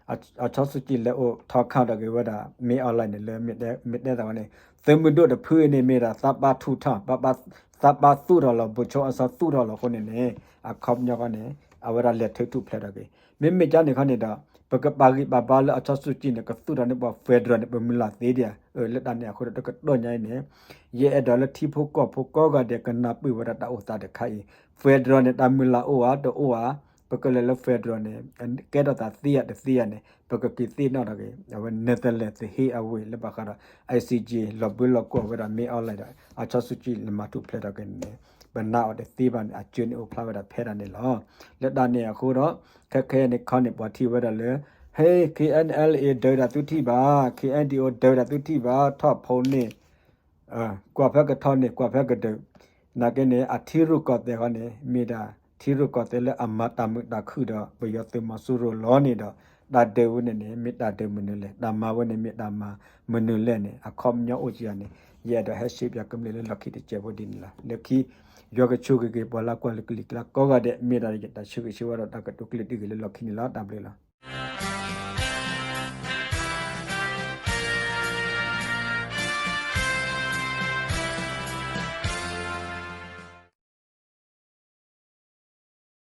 အောင်ဆန်းစုကြည် လဲၤအိၣ်ထီခါထီၣ်က့ၤဝဲဒၣ် မင်းအောင်လှိုင် န့ၣ် လၢမ့ၢ်တဲသးဝဲန့ၣ် သုးမုၢ်ဒိၣ်တဖုအံၤန့ၣ် မ့ၢ်ဒၣ်သးပၢ်ထူးထီၣ်, သးပၢ်သူၣ်ထီၣ်လီၤ, ဗိုလ်ချုပ်အောင်ဆန်း သူၣ်ထီၣ်လီၤအဃိန့ၣ်န့ၣ် အခီပညီခီန့ၣ် အဝဲဒၣ်လဲၤထုးထူၣ်ဖျဲးထီၣ်က့ၤ. မ့မ့ၢ်ကါန့ၣ်ခီန့ၣ်ဒီး ပကပာ်ဂံၢ်ပာ်ဘါလၢ အောင်ဆန်းစုကြည် န့ၣ် ကသူၣ်ထီၣ်န့ၢ်ပှၤ federal န့ၣ် ပမုၢ်လၢ်သ့ဒံးဧါ. လၢတၢ်န့ၣ်အဃိဒီး တကတီၢ်ညါအံၤန့ၣ် ယအဲၣ်ဒိးလၢထံဖိကီၢ်ဖိကိးဂၤဒဲး ကနၢ်ပၢၢ်ဝဲဒၣ်တၢ်အိၣ်သးတခါအံၤ, federal န့ၣ် တၢ်မုၢ်လၢ်အိၣ်ဧါ တအိၣ်ဧါ, ပကလဲၤလၢ federal န့ၣ် ကဲထီၣ်သးသ့ဧါတသ့ဧါန့ၣ် ပကက့ၤသ့ၣ်နီၣ်ထီၣ်က့ၤ အဝဲ Netherlands The Hague အဝ့ၢ် လၢဘၣ်ဃးဒီး I C J လီၤဘၢလီၤကွီၢ်ဝဲဒၣ် မင်းအောင်လှိုင် ဒီး အောင်ဆန်းစုကြည် န့ၣ် မၤထူၣ်ဖျဲးထီၣ်က့ၤန့ၣ် ပနာ်အီၤတသ့ဘၣ်န့ၣ် အကၢန့ၣ်အိၣ်ဖျါဝဲဒၣ်ဖဲဒၣ်န့ၣ်လီၤ. လၢတၢ်န့ၣ်အဃိဒီး ခဲခဲအံၤန့ၣ်ခီန့ၣ် ပှၤထံၣ်ဝဲဒၣ်လၢ ဟဲ K N L A ဒုးတၢ်သုထံၣ်ဘၣ်, K N D O ဒုးတၢ်သုထံၣ်ဘၣ်, ထီၣ်ဖိန့ၣ် ကွၢ်ဖဲကထီန့ၣ် ကွၢ်ဖဲကဒုး, နာ်က့န့ၣ် အထံရူၢ်ကီၢ်သဲးဃီန့ၣ် မ့ၢ်ဒၣ်ထံရူၢ်ကီၢ်သဲးလၢအမၤတၢ်မုာ်တၢ်ခုၣ်ဒီး ပယီၤသုးမီၤစိရိၤလီၤန့ၣ်ဒီး တၢ်ဒုးဝဲန့ၣ်န့ၣ် မ့ၢ်တၢ်ဒုးမနုၤလဲၣ်, တၢ်မၤဝဲန့ၣ် မ့ၢ်တၢ်မၤမနုၤလဲၣ်န့ၣ် အခီပညီအိၣ်ကံယၤန့ၣ် ယအဲၣ်ဒိးဟဲရှ့ပၠးကမျၢၢ်လၢလီၢ်ခံတစဲးဖိဒ်န့ၣ်လီၤ. လၢခံ ယွၤကဆိၣ်ဂ့ၤက့ၤ ပှၤလၢကွၢ်လၢကလံၤကျါကိးဂၤဒဲး မ့ၢ်ဒၣ်ယတၢ်ဆၢဂ့ၤဆၢဝါဒီးတၢ်ကတိၤကျၢၢ်တံၢ်ဂ့ၤလၢလီၢ်ခံန့ၣ်လီၤ. တၢ်ဘျုးလီၤ.